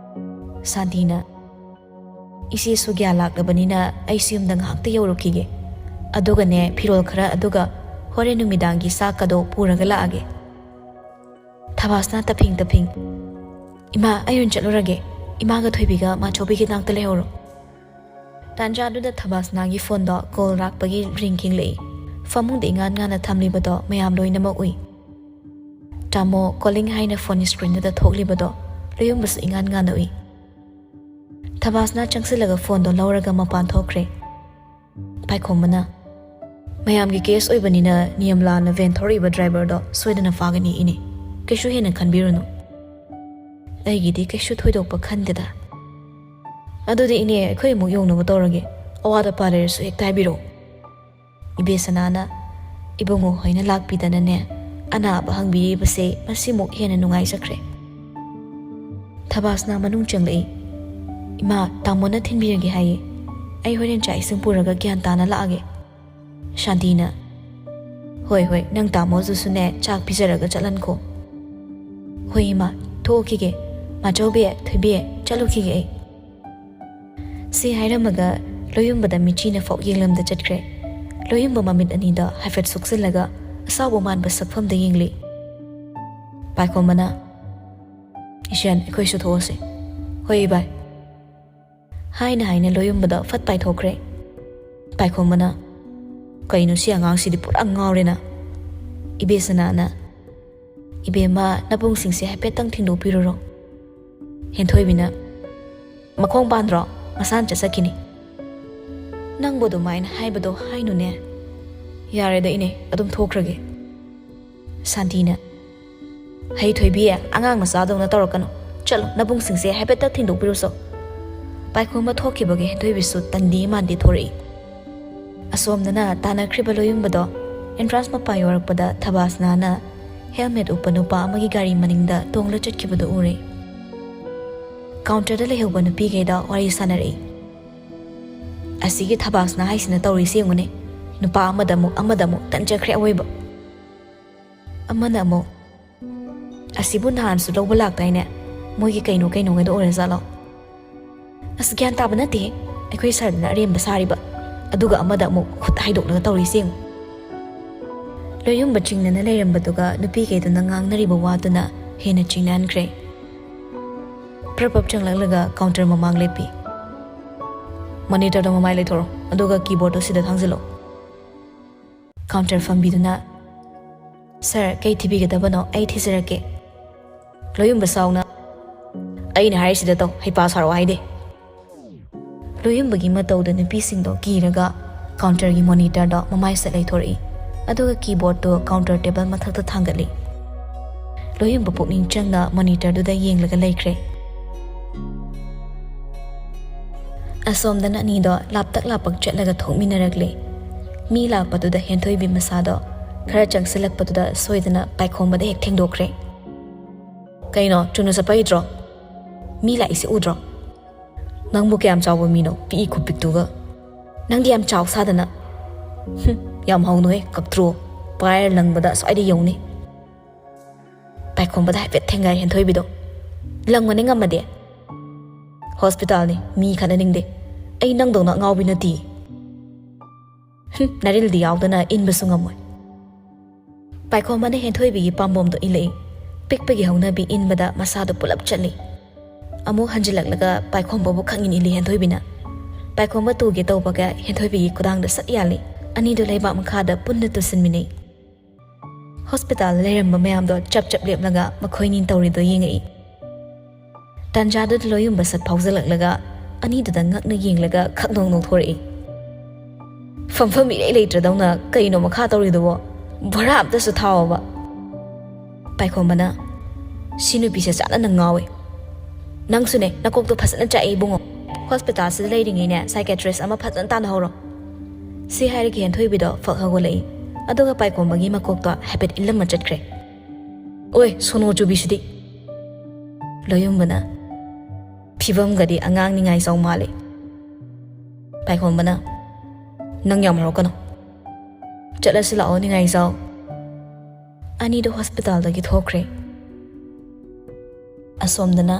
ꯁꯥꯟꯇꯤꯅ, "ꯏꯆꯦꯁꯨ ꯒ꯭ꯌꯥꯟ ꯂꯥꯛꯂꯕꯅꯤꯅ ꯑꯩꯁꯨ ꯌꯨꯝꯗ ꯉꯥꯏꯍꯥꯛꯇ ꯌꯧꯔꯨꯈꯤꯒꯦ꯫ ꯑꯗꯨꯒꯅꯦ, ꯐꯤꯔꯣꯜ ꯈꯔ ꯑꯗꯨꯒ ꯍꯣꯔꯦꯟ ꯅꯨꯃꯤꯗꯥꯡꯒꯤ ꯆꯥꯛꯀꯗꯣ ꯄꯨꯔꯒ ꯂꯥꯛꯑꯒꯦ"꯫ ꯊꯕꯥꯁꯅ ꯇꯞꯐꯤꯡ ꯇꯞꯐꯤꯡ, "ꯏꯃꯥ, ꯑꯩ ꯑꯣꯏꯅ ꯆꯠꯂꯨꯔꯒꯦ꯫ ꯏꯃꯥꯒ ꯊꯣꯏꯕꯤꯒ ꯃꯥꯆꯧꯕꯤꯒꯤ ꯅꯥꯛꯇ ꯂꯩꯍꯧꯔꯣ"꯫ ꯇꯥꯟꯖꯥꯗꯨꯗ ꯊꯕꯥꯁꯅꯥꯒꯤ ꯐꯣꯟꯗꯣ ꯀꯣꯜ ꯂꯥꯛꯄꯒꯤ ꯔꯤꯡ ꯈꯤꯡꯂꯛꯏ꯫ ꯐꯃꯨꯡꯗ ꯏꯉꯥꯟ ꯉꯥꯟꯅ ꯊꯝꯂꯤꯕꯗꯣ ꯃꯌꯥꯝ ꯂꯣꯏꯅꯃꯛ ꯎꯏ꯫ ꯇꯥꯃꯣ ꯀꯣꯂꯤꯡ ꯍꯥꯏꯅ ꯐꯣꯟ ꯁ꯭ꯀ꯭ꯔꯤꯟꯗꯨꯗ ꯊꯣꯛꯂꯤꯕꯗꯣ ꯂꯣꯌꯨꯝꯕꯁꯨ ꯏꯉꯥꯟ ꯉꯥꯟꯅ ꯎꯏ꯫ ꯊꯕꯥꯁꯅꯥ ꯆꯪꯁꯤꯜꯂꯒ ꯐꯣꯟꯗꯣ ꯂꯧꯔꯒ ꯃꯄꯥꯟ ꯊꯣꯛꯈ꯭ꯔꯦ꯫ ꯄꯥꯏꯈꯣꯝꯕꯅ, "ꯃꯌꯥꯝꯒꯤ ꯀꯦꯁ ꯑꯣꯏꯕꯅꯤꯅ ꯅꯤꯌꯝ ꯂꯥꯟꯅ ꯚꯦꯟ ꯊꯧꯔꯛꯏꯕ ꯗ꯭ꯔꯥꯏꯚꯔꯗꯣ ꯁꯣꯏꯗꯅ ꯐꯥꯒꯅꯤ ꯏꯅꯦ꯫ ꯀꯩꯁꯨ ꯍꯦꯟꯅ ꯈꯟꯕꯤꯔꯨꯅꯨ"꯫ "ꯑꯩꯒꯤꯗꯤ ꯀꯩꯁꯨ ꯊꯣꯏꯗꯣꯛꯄ ꯈꯟꯗꯦꯗ"꯫ "ꯑꯗꯨꯗꯤ ꯏꯅꯦ, ꯑꯩꯈꯣꯏ ꯑꯃꯨꯛ ꯌꯧꯅꯕ ꯇꯧꯔꯒꯦ꯫ ꯑꯋꯥꯠ ꯑꯄꯥ ꯂꯩꯔꯁꯨ ꯍꯦꯛꯇ ꯍꯥꯏꯕꯤꯔꯛꯑꯣ"꯫ ꯏꯕꯦꯁꯅꯥꯅ, "ꯏꯕꯨꯡꯉꯣ ꯍꯣꯏꯅ ꯂꯥꯛꯄꯤꯗꯅꯅꯦ, ꯑꯅꯥꯕ ꯍꯪꯕꯤꯔꯤꯕꯁꯦ ꯃꯁꯤꯃꯨꯛ ꯍꯦꯟꯅ ꯅꯨꯡꯉꯥꯏꯖꯈ꯭ꯔꯦ"꯫ ꯊꯕꯥꯁꯅ ꯃꯅꯨꯡ ꯆꯪꯂꯛꯏ꯫ "ꯏꯃꯥ, ꯇꯥꯃꯣꯅ ꯊꯤꯟꯕꯤꯔꯒꯦ ꯍꯥꯏꯌꯦ꯫ ꯑꯩ ꯍꯣꯔꯦꯟ ꯆꯥꯛ ꯏꯁꯤꯡ ꯄꯨꯔꯒ ꯒ꯭ꯌꯥꯟ ꯇꯥꯅ ꯂꯥꯛꯑꯒꯦ"꯫ ꯁꯥꯟꯇꯤꯅ, "ꯍꯣꯏ, ꯍꯣꯏ, ꯅꯪ ꯇꯥꯃꯣꯗꯨꯁꯨꯅꯦ ꯆꯥꯛ ꯄꯤꯖꯔꯒ ꯆꯠꯍꯟꯈꯣ"꯫ "ꯍꯣꯏ ꯏꯃꯥ, ꯊꯣꯛꯎꯈꯤꯒꯦ꯫ ꯃꯥꯆꯧꯕꯤ, ꯊꯣꯏꯕꯤ, ꯆꯠꯂꯨꯈꯤꯒꯦ ꯑꯩ"꯫ ꯁꯤ ꯍꯥꯏꯔꯝꯃꯒ ꯂꯣꯌꯨꯝꯕꯗ ꯃꯤꯆꯤꯅ ꯐꯥꯎ ꯌꯦꯡꯂꯝꯗ ꯆꯠꯈ꯭ꯔꯦ꯫ ꯂꯣꯌꯨꯝꯕ ꯃꯃꯤꯠ ꯑꯅꯤꯗ ꯍꯥꯏꯐꯦꯠ ꯁꯨꯛꯆꯤꯜꯂꯒ ꯑꯁꯥꯎꯕ ꯃꯥꯟꯕ ꯁꯛꯐꯝꯗ ꯌꯦꯡꯂꯤ꯫ ꯄꯥꯏꯈꯣꯝꯕꯅ, "ꯏꯆꯟ, ꯑꯩꯈꯣꯏꯁꯨ ꯊꯣꯛꯑꯁꯤ"꯫ "ꯍꯣꯏ ꯏꯕꯥꯏ"꯫ ꯍꯥꯏꯅ ꯍꯥꯏꯅ ꯂꯣꯌꯨꯝꯕꯗ ꯐꯠ ꯄꯥꯏꯊꯣꯛꯈ꯭ꯔꯦ꯫ ꯄꯥꯏꯈꯣꯝꯕꯅ, "ꯀꯩꯅꯣ ꯁꯤ ꯑꯉꯥꯡꯁꯤꯗꯤ ꯄꯨꯔꯥ ꯉꯥꯎꯔꯦꯅ"꯫ ꯏꯕꯦꯁꯅꯥꯅ, "ꯏꯕꯦꯝꯃ, ꯅꯕꯨꯡꯁꯤꯡꯁꯦ ꯍꯥꯏꯐꯦꯠꯇꯪ ꯊꯤꯟꯗꯣꯛꯄꯤꯔꯨꯔꯣ"꯫ ꯍꯦꯟꯊꯣꯏꯕꯤꯅ, "ꯃꯈꯣꯡ ꯄꯥꯟꯗ꯭ꯔꯣ? ꯃꯁꯥꯅ ꯆꯠꯆꯈꯤꯅꯤ"꯫ "ꯅꯪꯕꯨ ꯑꯗꯨꯃꯥꯏꯅ ꯍꯥꯏꯕꯗꯣ ꯍꯥꯏꯅꯨꯅꯦ"꯫ "ꯌꯥꯔꯦꯗ ꯏꯅꯦ, ꯑꯗꯨꯝ ꯊꯣꯛꯈ꯭ꯔꯒꯦ"꯫ ꯁꯥꯟꯇꯤꯅ, "ꯍꯩ ꯊꯣꯏꯕꯤ, ꯑꯉꯥꯡ ꯃꯆꯥꯗꯧꯅ ꯇꯧꯔꯛꯀꯅꯨ꯫ ꯆꯠꯂꯣ, ꯅꯕꯨꯡꯁꯤꯡꯁꯦ ꯍꯥꯏꯐꯦꯠꯇ ꯊꯤꯟꯗꯣꯛꯄꯤꯔꯨꯆꯣ"꯫ ꯄꯥꯏꯈꯣꯝꯕ ꯊꯣꯛꯈꯤꯕꯒꯤ ꯍꯦꯟꯊꯣꯏꯕꯤꯁꯨ ꯇꯟꯗꯤ ꯃꯥꯟꯗꯤ ꯊꯣꯔꯛꯏ꯫ ꯑꯁꯣꯝꯗꯅ ꯇꯥꯟꯅꯈ꯭ꯔꯤꯕ ꯂꯣꯌꯨꯝꯕꯗꯣ ꯑꯦꯟꯇ꯭ꯔꯥꯟꯁ ꯃꯄꯥ ꯌꯧꯔꯛꯄꯗ ꯊꯕꯥꯁꯅꯥꯅ ꯍꯦꯜꯃꯦꯠ ꯎꯞꯄ ꯅꯨꯄꯥ ꯑꯃꯒꯤ ꯒꯥꯔꯤ ꯃꯅꯤꯡꯗ ꯇꯣꯡꯂ ꯆꯠꯈꯤꯕꯗꯨ ꯎꯔꯦ꯫ ꯀꯥꯎꯟꯇꯔꯗ ꯂꯩꯍꯧꯕ ꯅꯨꯄꯤꯈꯩꯗ ꯋꯥꯔꯤ ꯁꯥꯟꯅꯔꯛꯏ꯫ "ꯑꯁꯤꯒꯤ ꯊꯕꯥꯁꯅꯥ ꯍꯥꯏꯁꯤꯅ ꯇꯧꯔꯤꯁꯤ ꯌꯦꯡꯉꯨꯅꯦ꯫ ꯅꯨꯄꯥ ꯑꯃꯗ ꯑꯃꯨꯛ, ꯑꯃꯗ ꯑꯃꯨꯛ ꯇꯟꯖꯈ꯭ꯔꯦ ꯑꯋꯣꯏꯕ"꯫ ꯑꯃꯅ ꯑꯃꯨꯛ, ꯑꯁꯤꯕꯨ ꯅꯍꯥꯟꯁꯨ ꯂꯧꯕ ꯂꯥꯛꯇꯥꯏꯅꯦ? ꯃꯣꯏꯒꯤ ꯀꯩꯅꯣ ꯀꯩꯅꯣꯉꯩꯗꯣ ꯑꯣꯏꯔꯖꯥꯠꯂꯣ? ꯑꯁ, ꯒ꯭ꯌꯥꯟ ꯇꯥꯕ ꯅꯠꯇꯦ꯫ ꯑꯩꯈꯣꯏ ꯁꯥꯔꯗꯨꯅ ꯑꯔꯦꯝꯕ ꯁꯥꯔꯤꯕ, ꯑꯗꯨꯒ ꯑꯃꯗ ꯑꯃꯨꯛ ꯈꯨꯠ ꯍꯥꯏꯗꯣꯛꯂꯒ ꯇꯧꯔꯤꯁꯦ ꯌꯦꯡꯉꯨ꯫ ꯂꯣꯌꯨꯝꯕ ꯆꯤꯡꯅꯅ ꯂꯩꯔꯝꯕꯗꯨꯒ ꯅꯨꯄꯤꯈꯩꯗꯨꯅ ꯉꯥꯡꯅꯔꯤꯕ ꯋꯥꯗꯨꯅ ꯍꯦꯟꯅ ꯆꯤꯡꯅꯍꯟꯈ꯭ꯔꯦ꯫ ꯄ꯭ꯔꯞ ꯄ꯭ꯔꯞ ꯆꯪꯂꯛꯂꯒ ꯀꯥꯎꯟꯇꯔ ꯃꯃꯥꯡ ꯂꯦꯞꯄꯤ꯫ "ꯃꯣꯅꯤꯇꯔꯗꯣ ꯃꯃꯥꯏ ꯂꯩꯊꯣꯔꯛꯑꯣ, ꯑꯗꯨꯒ ꯀꯤꯕꯣꯔꯗꯇꯣ ꯁꯤꯗ ꯊꯥꯡꯖꯤꯜꯂꯣ꯫" ꯀꯥꯎꯟꯇꯔ ꯐꯝꯕꯤꯗꯨꯅ, "ꯁꯥꯔ, ꯀꯩ ꯊꯤꯕꯤꯒꯗꯕꯅꯣ? ꯑꯩ ꯊꯤꯖꯔꯛꯀꯦ꯫" ꯂꯣꯌꯨꯝꯕ ꯁꯥꯎꯅ, "ꯑꯩꯅ ꯍꯥꯏꯔꯤꯁꯤꯗ ꯇꯧ, ꯍꯩꯄꯥ ꯁꯥꯔꯛꯑꯣ ꯍꯥꯏꯗꯦ꯫" ꯂꯣꯌꯨꯝꯕꯒꯤ ꯃꯇꯧꯗ ꯅꯨꯄꯤꯁꯤꯡꯗꯣ ꯀꯤꯔꯒ ꯀꯥꯎꯟꯇꯔꯒꯤ ꯃꯣꯅꯤꯇꯔꯗꯣ ꯃꯃꯥꯏ ꯁꯠ ꯂꯩꯊꯣꯔꯛꯏ, ꯑꯗꯨꯒ ꯀꯤꯕꯣꯔꯗꯇꯣ ꯀꯥꯎꯟꯇꯔ ꯇꯦꯕꯜ ꯃꯊꯛꯇ ꯊꯥꯡꯒꯠꯂꯤ꯫ ꯂꯣꯌꯨꯝꯕ ꯄꯨꯛꯅꯤꯡ ꯆꯪꯅ ꯃꯣꯅꯤꯇꯔꯗꯨꯗ ꯌꯦꯡꯂꯒ ꯂꯩꯈ꯭ꯔꯦ꯫ ꯑꯁꯣꯝꯗꯅ ꯑꯅꯤꯗꯣ ꯂꯥꯞꯇꯛ ꯂꯥꯞꯄꯛ ꯆꯠꯂꯒ ꯊꯣꯛꯃꯤꯟꯅꯔꯛꯂꯦ꯫ ꯃꯤ ꯂꯥꯛꯄꯗꯨꯗ ꯍꯦꯟꯊꯣꯏꯕꯤ ꯃꯁꯥꯗꯣ ꯈꯔ ꯆꯪꯁꯤꯜꯂꯛꯄꯗꯨꯗ ꯁꯣꯏꯗꯅ ꯄꯥꯏꯈꯣꯝꯕꯗ ꯍꯦꯛ ꯊꯦꯡꯗꯣꯛꯈ꯭ꯔꯦ꯫ "ꯀꯩꯅꯣ, ꯆꯨꯝꯅ ꯆꯠꯄ ꯍꯩꯇ꯭ꯔꯣ? ꯃꯤ ꯂꯥꯛꯏꯁꯦ ꯎꯗ꯭ꯔꯣ? ꯅꯪꯕꯨ ꯀꯌꯥꯝ ꯆꯥꯎꯕ ꯃꯤꯅꯣ, ꯄꯤꯛꯏ ꯈꯨꯄꯤꯛꯇꯨꯒ꯫ ꯅꯪꯗꯤ ꯌꯥꯝ ꯆꯥꯎ ꯁꯥꯗꯅ꯫ ꯍꯨꯝ, ꯌꯥꯝ ꯍꯧꯅꯨꯍꯦ, ꯀꯛꯇ꯭ꯔꯨ꯫ ꯄꯥꯏꯔ ꯂꯪꯕꯗ ꯑꯁ꯭ꯋꯥꯏꯗ ꯌꯧꯅꯤ꯫" ꯄꯥꯏꯈꯣꯝꯕꯗ ꯍꯥꯏꯐꯦꯠ ꯊꯦꯡꯒꯥꯏ ꯍꯦꯟꯊꯣꯏꯕꯤꯗꯣ꯫ "ꯂꯪꯉꯨꯅꯦ ꯉꯝꯃꯗꯤ꯫" "ꯍꯣꯁꯄꯤꯇꯥꯜꯅꯤ, ꯃꯤ ꯈꯠꯅꯅꯤꯡꯗꯦ꯫ ꯑꯩ ꯅꯪꯗꯧꯅ ꯑꯉꯥꯎꯕꯤ ꯅꯠꯇꯤꯌꯦ꯫" "ꯍꯨꯝ, ꯅꯔꯤꯜꯗꯤ ꯌꯥꯎꯗꯅ ꯏꯟꯕꯁꯨ ꯉꯝꯃꯣꯏ꯫" ꯄꯥꯏꯈꯣꯝꯕꯅ ꯍꯦꯟꯊꯣꯏꯕꯤꯒꯤ ꯄꯥꯝꯕꯣꯝꯗꯣ ꯏꯜꯂꯛꯏ꯫ ꯄꯤꯛꯄꯒꯤ ꯍꯧꯅꯕꯤ ꯏꯟꯕꯗ ꯃꯁꯥꯗꯣ ꯄꯨꯂꯞ ꯆꯠꯂꯤ꯫ ꯑꯃꯨꯛ ꯍꯟꯖꯤꯜꯂꯛꯂꯒ ꯄꯥꯏꯈꯣꯝꯕꯕꯨ ꯈꯪꯏꯟ ꯏꯜꯂꯤ ꯍꯦꯟꯊꯣꯏꯕꯤꯅ꯫ ꯄꯥꯏꯈꯣꯝꯕ ꯇꯨꯒꯦ ꯇꯧꯕꯒ ꯍꯦꯟꯊꯣꯏꯕꯤꯒꯤ ꯈꯨꯗꯥꯡꯗ ꯁꯠ ꯌꯥꯜꯂꯤ꯫ ꯑꯅꯤꯗꯨ ꯂꯩꯕꯥꯛ ꯃꯈꯥꯗ ꯄꯨꯟꯅ ꯇꯨꯁꯤꯟꯃꯤꯟꯅꯩ꯫ ꯍꯣꯁꯄꯤꯇꯥꯜꯗ ꯂꯩꯔꯝꯕ ꯃꯌꯥꯝꯗꯣ ꯆꯞ ꯆꯞ ꯂꯦꯞꯂꯒ ꯃꯈꯣꯏꯅꯤ ꯇꯧꯔꯤꯗꯣ ꯌꯦꯡꯉꯛꯏ꯫ ꯇꯥꯟꯖꯥꯗꯨꯗ ꯂꯣꯌꯨꯝꯕ ꯁꯠ ꯐꯥꯎꯖꯜꯂꯛꯂꯒ ꯑꯅꯤꯗꯨꯗ ꯉꯛꯅ ꯌꯦꯡꯂꯒ ꯈꯛ ꯅꯣꯡ ꯅꯣꯛꯊꯣꯔꯛꯏ꯫ "ꯐꯝꯐꯝ ꯏꯔꯩ ꯂꯩꯇ꯭ꯔꯗꯧꯅ ꯀꯩꯅꯣ ꯃꯈꯥ ꯇꯧꯔꯤꯗꯨꯕꯣ? ꯚꯣꯔꯥ ꯑꯝꯇꯁꯨ ꯊꯥꯎꯑꯣꯕ꯫" ꯄꯥꯏꯈꯣꯝꯕꯅ, "ꯁꯤ ꯅꯨꯄꯤꯁꯦ ꯆꯥꯅꯅ ꯉꯥꯎꯋꯦ꯫ ꯅꯪꯁꯨꯅꯦ, ꯅꯀꯣꯛꯇꯣ ꯐꯖꯅ ꯆꯥꯛꯑꯦ ꯏꯕꯨꯡꯉꯣ꯫ ꯍꯣꯁꯄꯤꯇꯥꯜꯁꯤꯗ ꯂꯩꯔꯤꯉꯩꯅꯦ, ꯁꯥꯏꯀꯦꯇ꯭ꯔꯤꯁ ꯑꯃ ꯐꯖꯅ ꯇꯥꯟꯅꯍꯧꯔꯣ꯫" ꯁꯤ ꯍꯥꯏꯔꯒ ꯍꯦꯟꯊꯣꯏꯕꯤꯗꯣ ꯐꯛ ꯍꯧꯒꯠꯂꯛꯏ, ꯑꯗꯨꯒ ꯄꯥꯏꯈꯣꯝꯕꯒꯤ ꯃꯀꯣꯛꯇꯣ ꯍꯥꯏꯐꯦꯠ ꯏꯜꯂꯝꯃ ꯆꯠꯈ꯭ꯔꯦ꯫ "ꯑꯣꯏ, ꯁꯣꯅꯣ ꯆꯨꯕꯤꯁꯤꯗꯤ!" ꯂꯣꯌꯨꯝꯕꯅ, "ꯐꯤꯕꯝꯒꯗꯤ ꯑꯉꯥꯡ ꯅꯤꯡꯉꯥꯏ ꯆꯥꯎ ꯃꯥꯜꯂꯦ꯫" ꯄꯥꯏꯈꯣꯝꯕꯅ, "ꯅꯪ ꯌꯥꯝ ꯍꯧꯔꯛꯀꯅꯨ꯫ ꯆꯠꯂꯁꯤ ꯂꯥꯛꯑꯣ, ꯅꯤꯡꯉꯥꯏ ꯆꯥꯎ꯫" ꯑꯅꯤꯗꯣ ꯍꯣꯁꯄꯤꯇꯥꯜꯗꯒꯤ ꯊꯣꯛꯈ꯭ꯔꯦ꯫ ꯑꯁꯣꯝꯗꯅ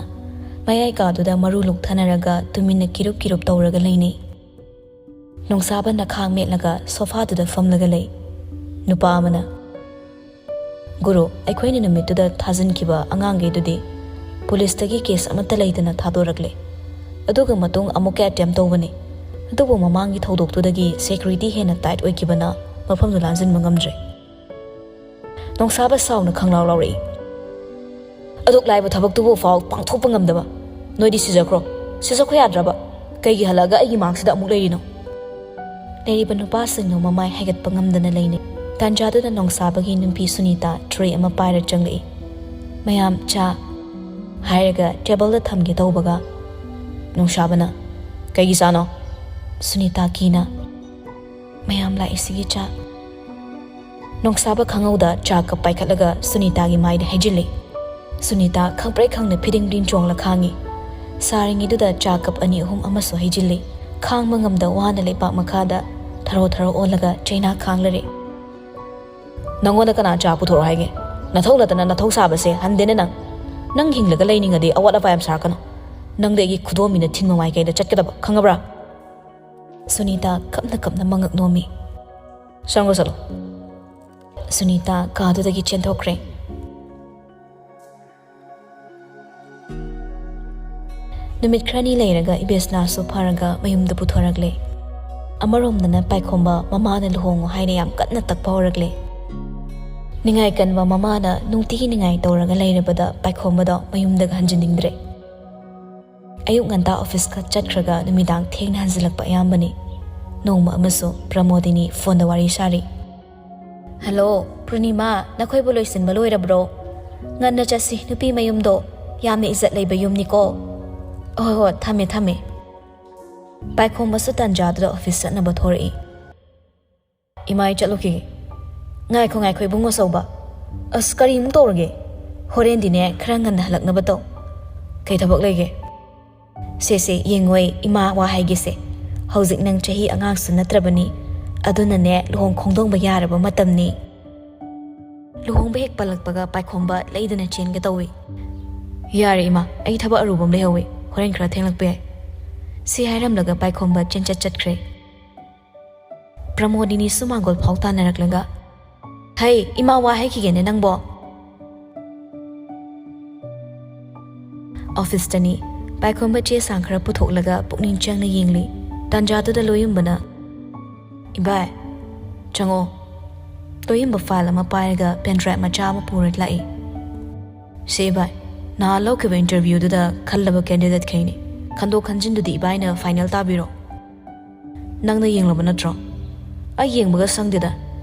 ꯃꯌꯥꯏ ꯀꯥꯗꯨꯗ ꯃꯔꯨ ꯂꯨꯛꯊꯅꯔꯒ ꯇꯨꯃꯤꯟꯅ ꯀꯤꯔꯨꯞ ꯀꯤꯔꯨꯞ ꯇꯧꯔꯒ ꯂꯩꯅꯩ꯫ ꯅꯣꯡꯁꯥꯕ ꯅꯈꯥꯡ ꯃꯦꯠꯂꯒ ꯁꯣꯐꯥꯗꯨꯗ ꯐꯝꯂꯒ ꯂꯩ꯫ ꯅꯨꯄꯥ ꯑꯃꯅ, "ꯒꯨꯔꯨ, ꯑꯩꯈꯣꯏꯅ ꯅꯨꯃꯤꯠꯇꯨꯗ ꯊꯥꯖꯤꯟꯈꯤꯕ ꯑꯉꯥꯡꯈꯩꯗꯨꯗꯤ ꯄꯨꯂꯤꯁꯇꯒꯤ ꯀꯦꯁ ꯑꯃꯠꯇ ꯂꯩꯇꯅ ꯊꯥꯗꯣꯔꯛꯂꯦ꯫ ꯑꯗꯨꯒ ꯃꯇꯨꯡ ꯑꯃꯨꯛꯀ ꯑꯦꯇꯦꯝ ꯇꯧꯕꯅꯤ꯫ ꯑꯗꯨꯕꯨ ꯃꯃꯥꯡꯒꯤ ꯊꯧꯗꯣꯛꯇꯨꯗꯒꯤ ꯁꯦꯀ꯭ꯌꯨꯔꯤꯇꯤ ꯍꯦꯟꯅ ꯇꯥꯏꯠ ꯑꯣꯏꯈꯤꯕꯅ ꯃꯐꯝꯗꯨ ꯂꯥꯟꯖꯤꯟꯕ ꯉꯝꯗ꯭ꯔꯦ꯫" ꯅꯣꯡꯁꯥꯕ ꯁꯥꯎꯅ ꯈꯪꯂꯥꯎ ꯂꯥꯎꯔꯛꯏ꯫ "ꯑꯗꯨꯛ ꯂꯥꯏꯕ ꯊꯕꯛꯇꯨꯕꯨ ꯐꯥꯎ ꯄꯥꯡꯊꯣꯛꯄ ꯉꯝꯗꯕ ꯅꯣꯏꯗꯤ ꯁꯤꯖꯈ꯭ꯔꯣ꯫ ꯁꯤꯖꯈꯣ ꯌꯥꯗ꯭ꯔꯕ? ꯀꯩꯒꯤ ꯍꯜꯂꯛꯑꯒ ꯑꯩꯒꯤ ꯃꯥꯡꯁꯤꯗ ꯑꯃꯨꯛ ꯂꯩꯔꯤꯅꯣ?" ꯂꯩꯔꯤꯕ ꯅꯨꯄꯥꯁꯤꯡꯗꯨ ꯃꯃꯥꯏ ꯍꯥꯏꯒꯠꯄ ꯉꯝꯗꯅ ꯂꯩꯅꯩ꯫ ꯇꯥꯟꯖꯥꯗꯨꯗ ꯅꯣꯡꯁꯥꯕꯒꯤ ꯅꯨꯄꯤ ꯁꯨꯅꯤꯇꯥ ꯇ꯭ꯔꯦ ꯑꯃ ꯄꯥꯏꯔ ꯆꯪꯂꯛꯏ꯫ "ꯃꯌꯥꯝ ꯆꯥ" ꯍꯥꯏꯔꯒ ꯇꯦꯕꯜꯗ ꯊꯝꯒꯦ ꯇꯧꯕꯒ, ꯅꯣꯡꯁꯥꯕꯅ, "ꯀꯩꯒꯤ ꯆꯥꯅꯣ?" ꯁꯨꯅꯤꯇꯥ ꯀꯤꯅ, "ꯃꯌꯥꯝ ꯂꯥꯛꯏꯁꯤꯒꯤ ꯆꯥ꯫" ꯅꯣꯡꯁꯥꯕ ꯈꯪꯍꯧꯗ ꯆꯥ ꯀꯞ ꯄꯥꯏꯈꯠꯂꯒ ꯁꯨꯅꯤꯇꯥꯒꯤ ꯃꯥꯏꯗ ꯍꯩꯖꯤꯜꯂꯤ꯫ ꯁꯨꯅꯤꯇꯥ ꯈꯪꯄ꯭ꯔꯦꯛ ꯈꯪꯅ ꯐꯤꯗꯤꯡ ꯗꯤꯡ ꯆꯣꯡꯂ ꯈꯥꯡꯉꯤ꯫ ꯁꯥꯔꯤꯉꯩꯗꯨꯗ ꯆꯥ ꯀꯞ ꯑꯅꯤ ꯑꯍꯨꯝ ꯑꯃꯁꯨ ꯍꯩꯖꯤꯜꯂꯤ꯫ ꯈꯥꯡꯕ ꯉꯝꯗ ꯋꯥꯅ ꯂꯩꯕꯥꯛ ꯃꯈꯥꯗ ꯊꯔꯣ ꯊꯔꯣ ꯑꯣꯜꯂꯒ ꯆꯩꯅꯥ ꯈꯥꯡꯂꯔꯦ꯫ "ꯅꯪꯉꯣꯟꯗ ꯀꯅꯥ ꯆꯥ ꯄꯨꯊꯣꯔꯛꯑꯣ ꯍꯥꯏꯒꯦ? ꯅꯊꯧ ꯅꯠꯇꯅ ꯅꯊꯧ ꯁꯥꯕꯁꯦ ꯍꯟꯗꯦꯅꯦ ꯅꯪ꯫ ꯅꯪ ꯍꯤꯡꯂꯒ ꯂꯩꯅꯤꯡꯉꯗꯤ ꯑꯋꯥꯠ ꯑꯄꯥ ꯌꯥꯝ ꯁꯥꯔꯛꯀꯅꯨ꯫ ꯅꯪꯗꯤ ꯑꯩꯒꯤ ꯈꯨꯗꯣꯝꯕꯤꯅ ꯊꯤꯟꯕ ꯃꯥꯏꯀꯩꯗ ꯆꯠꯀꯗꯕ, ꯈꯪꯉꯕ꯭ꯔꯥ?" ꯁꯨꯅꯤꯇꯥ ꯀꯞꯅ ꯀꯞꯅ ꯃꯉꯛ ꯅꯣꯝꯃꯤ꯫ "ꯆꯪꯈ꯭ꯔꯣ ꯆꯠꯂꯣ꯫" ꯁꯨꯅꯤꯇꯥ ꯀꯥꯗꯨꯗꯒꯤ ꯆꯦꯟꯊꯣꯛꯈ꯭ꯔꯦ꯫ ꯅꯨꯃꯤꯠ ꯈꯔꯅꯤ ꯂꯩꯔꯒ ꯏꯕꯦꯁꯅꯥꯁꯨ ꯐꯔꯒ ꯃꯌꯨꯝꯗ ꯄꯨꯊꯣꯔꯛꯂꯦ꯫ ꯑꯃꯔꯣꯝꯗꯅ ꯄꯥꯏꯈꯣꯝꯕ ꯃꯃꯥꯅ ꯂꯨꯍꯣꯡꯉꯣ ꯍꯥꯏꯅ ꯌꯥꯝ ꯀꯟꯅ ꯇꯛꯄ ꯍꯧꯔꯛꯂꯦ꯫ ꯅꯤꯡꯉꯥꯏ ꯀꯟꯕ ꯃꯃꯥꯅ ꯅꯨꯡꯇꯤꯒꯤ ꯅꯤꯡꯉꯥꯏ ꯇꯧꯔꯒ ꯂꯩꯔꯕꯗ ꯄꯥꯏꯈꯣꯝꯕꯗꯣ ꯃꯌꯨꯝꯗꯒ ꯍꯟꯖꯤꯟꯅꯤꯡꯗ꯭ꯔꯦ꯫ ꯑꯌꯨꯛ ꯉꯟꯇꯥ ꯑꯣꯐꯤꯁꯀ ꯆꯠꯈ꯭ꯔꯒ ꯅꯨꯃꯤꯗꯥꯡ ꯊꯦꯡꯅ ꯍꯟꯖꯤꯜꯂꯛꯄ ꯑꯌꯥꯝꯕꯅꯤ꯫ ꯅꯣꯡꯃ ꯑꯃꯁꯨ ꯄ꯭ꯔꯃꯣꯗꯤꯅꯤ ꯐꯣꯟꯗ ꯋꯥꯔꯤ ꯁꯥꯔꯤ꯫ "ꯍꯜꯂꯣ, ꯄꯨꯔꯅꯤꯃꯥ, ꯅꯈꯣꯏꯕꯨ ꯂꯣꯏꯁꯤꯟꯕ ꯂꯣꯏꯔꯕ꯭ꯔꯣ? ꯉꯟꯅ ꯆꯠꯁꯤ, ꯅꯨꯄꯤ ꯃꯌꯨꯝꯗꯣ ꯌꯥꯝꯅ ꯏꯖꯠ ꯂꯩꯕ ꯌꯨꯝꯅꯤꯀꯣ꯫ ꯍꯣꯏ ꯍꯣꯏ, ꯊꯝꯃꯦ ꯊꯝꯃꯦ꯫" ꯄꯥꯏꯈꯣꯝꯕꯁꯨ ꯇꯥꯟꯖꯥꯗꯨꯗ ꯑꯣꯐꯤꯁ ꯆꯠꯅꯕ ꯊꯣꯔꯛꯏ꯫ "ꯏꯃꯥ, ꯑꯩ ꯆꯠꯂꯨꯈꯤꯒꯦ꯫" "ꯉꯥꯏꯈꯣ ꯉꯥꯏꯈꯣ ꯏꯕꯨꯡꯉꯣ ꯆꯧꯕ꯫ ꯑꯁ, ꯀꯔꯤꯃꯨꯛ ꯇꯧꯔꯒꯦ? ꯍꯣꯔꯦꯟꯗꯤꯅꯦ ꯈꯔ ꯉꯟꯅ ꯍꯜꯂꯛꯅꯕ ꯇꯧ꯫ ꯀꯩ ꯊꯕꯛ ꯂꯩꯒꯦ?" "ꯁꯦ ꯁꯦ, ꯌꯦꯡꯉꯣꯏ ꯏꯃꯥ, ꯋꯥ ꯍꯥꯏꯒꯦꯁꯦ꯫ ꯍꯧꯖꯤꯛ ꯅꯪ ꯆꯍꯤ ꯑꯉꯥꯡꯁꯨ ꯅꯠꯇ꯭ꯔꯕꯅꯤ꯫ ꯑꯗꯨꯅꯅꯦ ꯂꯨꯍꯣꯡ ꯈꯣꯡꯗꯣꯡꯕ ꯌꯥꯔꯕ ꯃꯇꯝꯅꯤ꯫" ꯂꯨꯍꯣꯡꯕ ꯍꯦꯛ ꯄꯜꯂꯛꯄꯒ ꯄꯥꯏꯈꯣꯝꯕ ꯂꯩꯗꯅ ꯆꯦꯟꯒꯦ ꯇꯧꯏ꯫ "ꯌꯥꯔꯦ ꯏꯃꯥ, ꯑꯩ ꯊꯕꯛ ꯑꯔꯨꯕ ꯑꯃ ꯂꯩꯍꯧꯋꯦ, ꯍꯣꯔꯦꯟ ꯈꯔ ꯊꯦꯡꯂꯛꯄ ꯌꯥꯏ"꯫ ꯁꯤ ꯍꯥꯏꯔꯝꯂꯒ ꯄꯥꯏꯈꯣꯝꯕ ꯆꯦꯟꯆꯠ ꯆꯠꯈ꯭ꯔꯦ꯫ ꯄ꯭ꯔꯃꯣꯗꯤꯅꯤꯁꯨ ꯃꯥꯡꯒꯣꯜ ꯐꯥꯎ ꯇꯥꯟꯅꯔꯛꯂꯒ, "ꯍꯩ, ꯏꯃꯥ ꯋꯥ ꯍꯥꯏꯈꯤꯒꯦꯅꯦ ꯅꯪꯕꯣ"꯫ ꯑꯣꯐꯤꯁꯇꯅꯤ꯫ ꯄꯥꯏꯈꯣꯝꯕ ꯆꯦ ꯆꯥꯡ ꯈꯔ ꯄꯨꯊꯣꯛꯂꯒ ꯄꯨꯛꯅꯤꯡ ꯆꯪꯅ ꯌꯦꯡꯂꯤ꯫ ꯇꯥꯟꯖꯥꯗꯨꯗ ꯂꯣꯌꯨꯝꯕꯅ, "ꯏꯕꯥꯏ, ꯆꯪꯉꯛꯑꯣ"꯫ ꯂꯣꯌꯨꯝꯕ ꯐꯥꯏꯜ ꯑꯃ ꯄꯥꯏꯔꯒ ꯄꯦꯟ ꯗ꯭ꯔꯥꯏꯚ ꯃꯆꯥ ꯑꯃ ꯄꯨꯔ ꯂꯥꯛꯏ꯫ "ꯁꯦ ꯏꯕꯥꯏ, ꯅꯍꯥꯟ ꯂꯧꯈꯤꯕ ꯏꯟꯇꯔꯚ꯭ꯌꯨꯗꯨꯗ ꯈꯜꯂꯕ ꯀꯦꯟꯗꯤꯗꯦꯠ ꯈꯩꯅꯤ꯫ ꯈꯟꯗꯣꯛ ꯈꯟꯖꯤꯟꯗꯨꯗꯤ ꯏꯕꯥꯏꯅ ꯐꯥꯏꯅꯦꯜ ꯇꯥꯕꯤꯔꯣ"꯫ "ꯅꯪꯅ ꯌꯦꯡꯂꯕ ꯅꯠꯇ꯭ꯔꯣ?" "ꯑꯩ ꯌꯦꯡꯕꯒ ꯁꯪꯗꯦꯗ꯫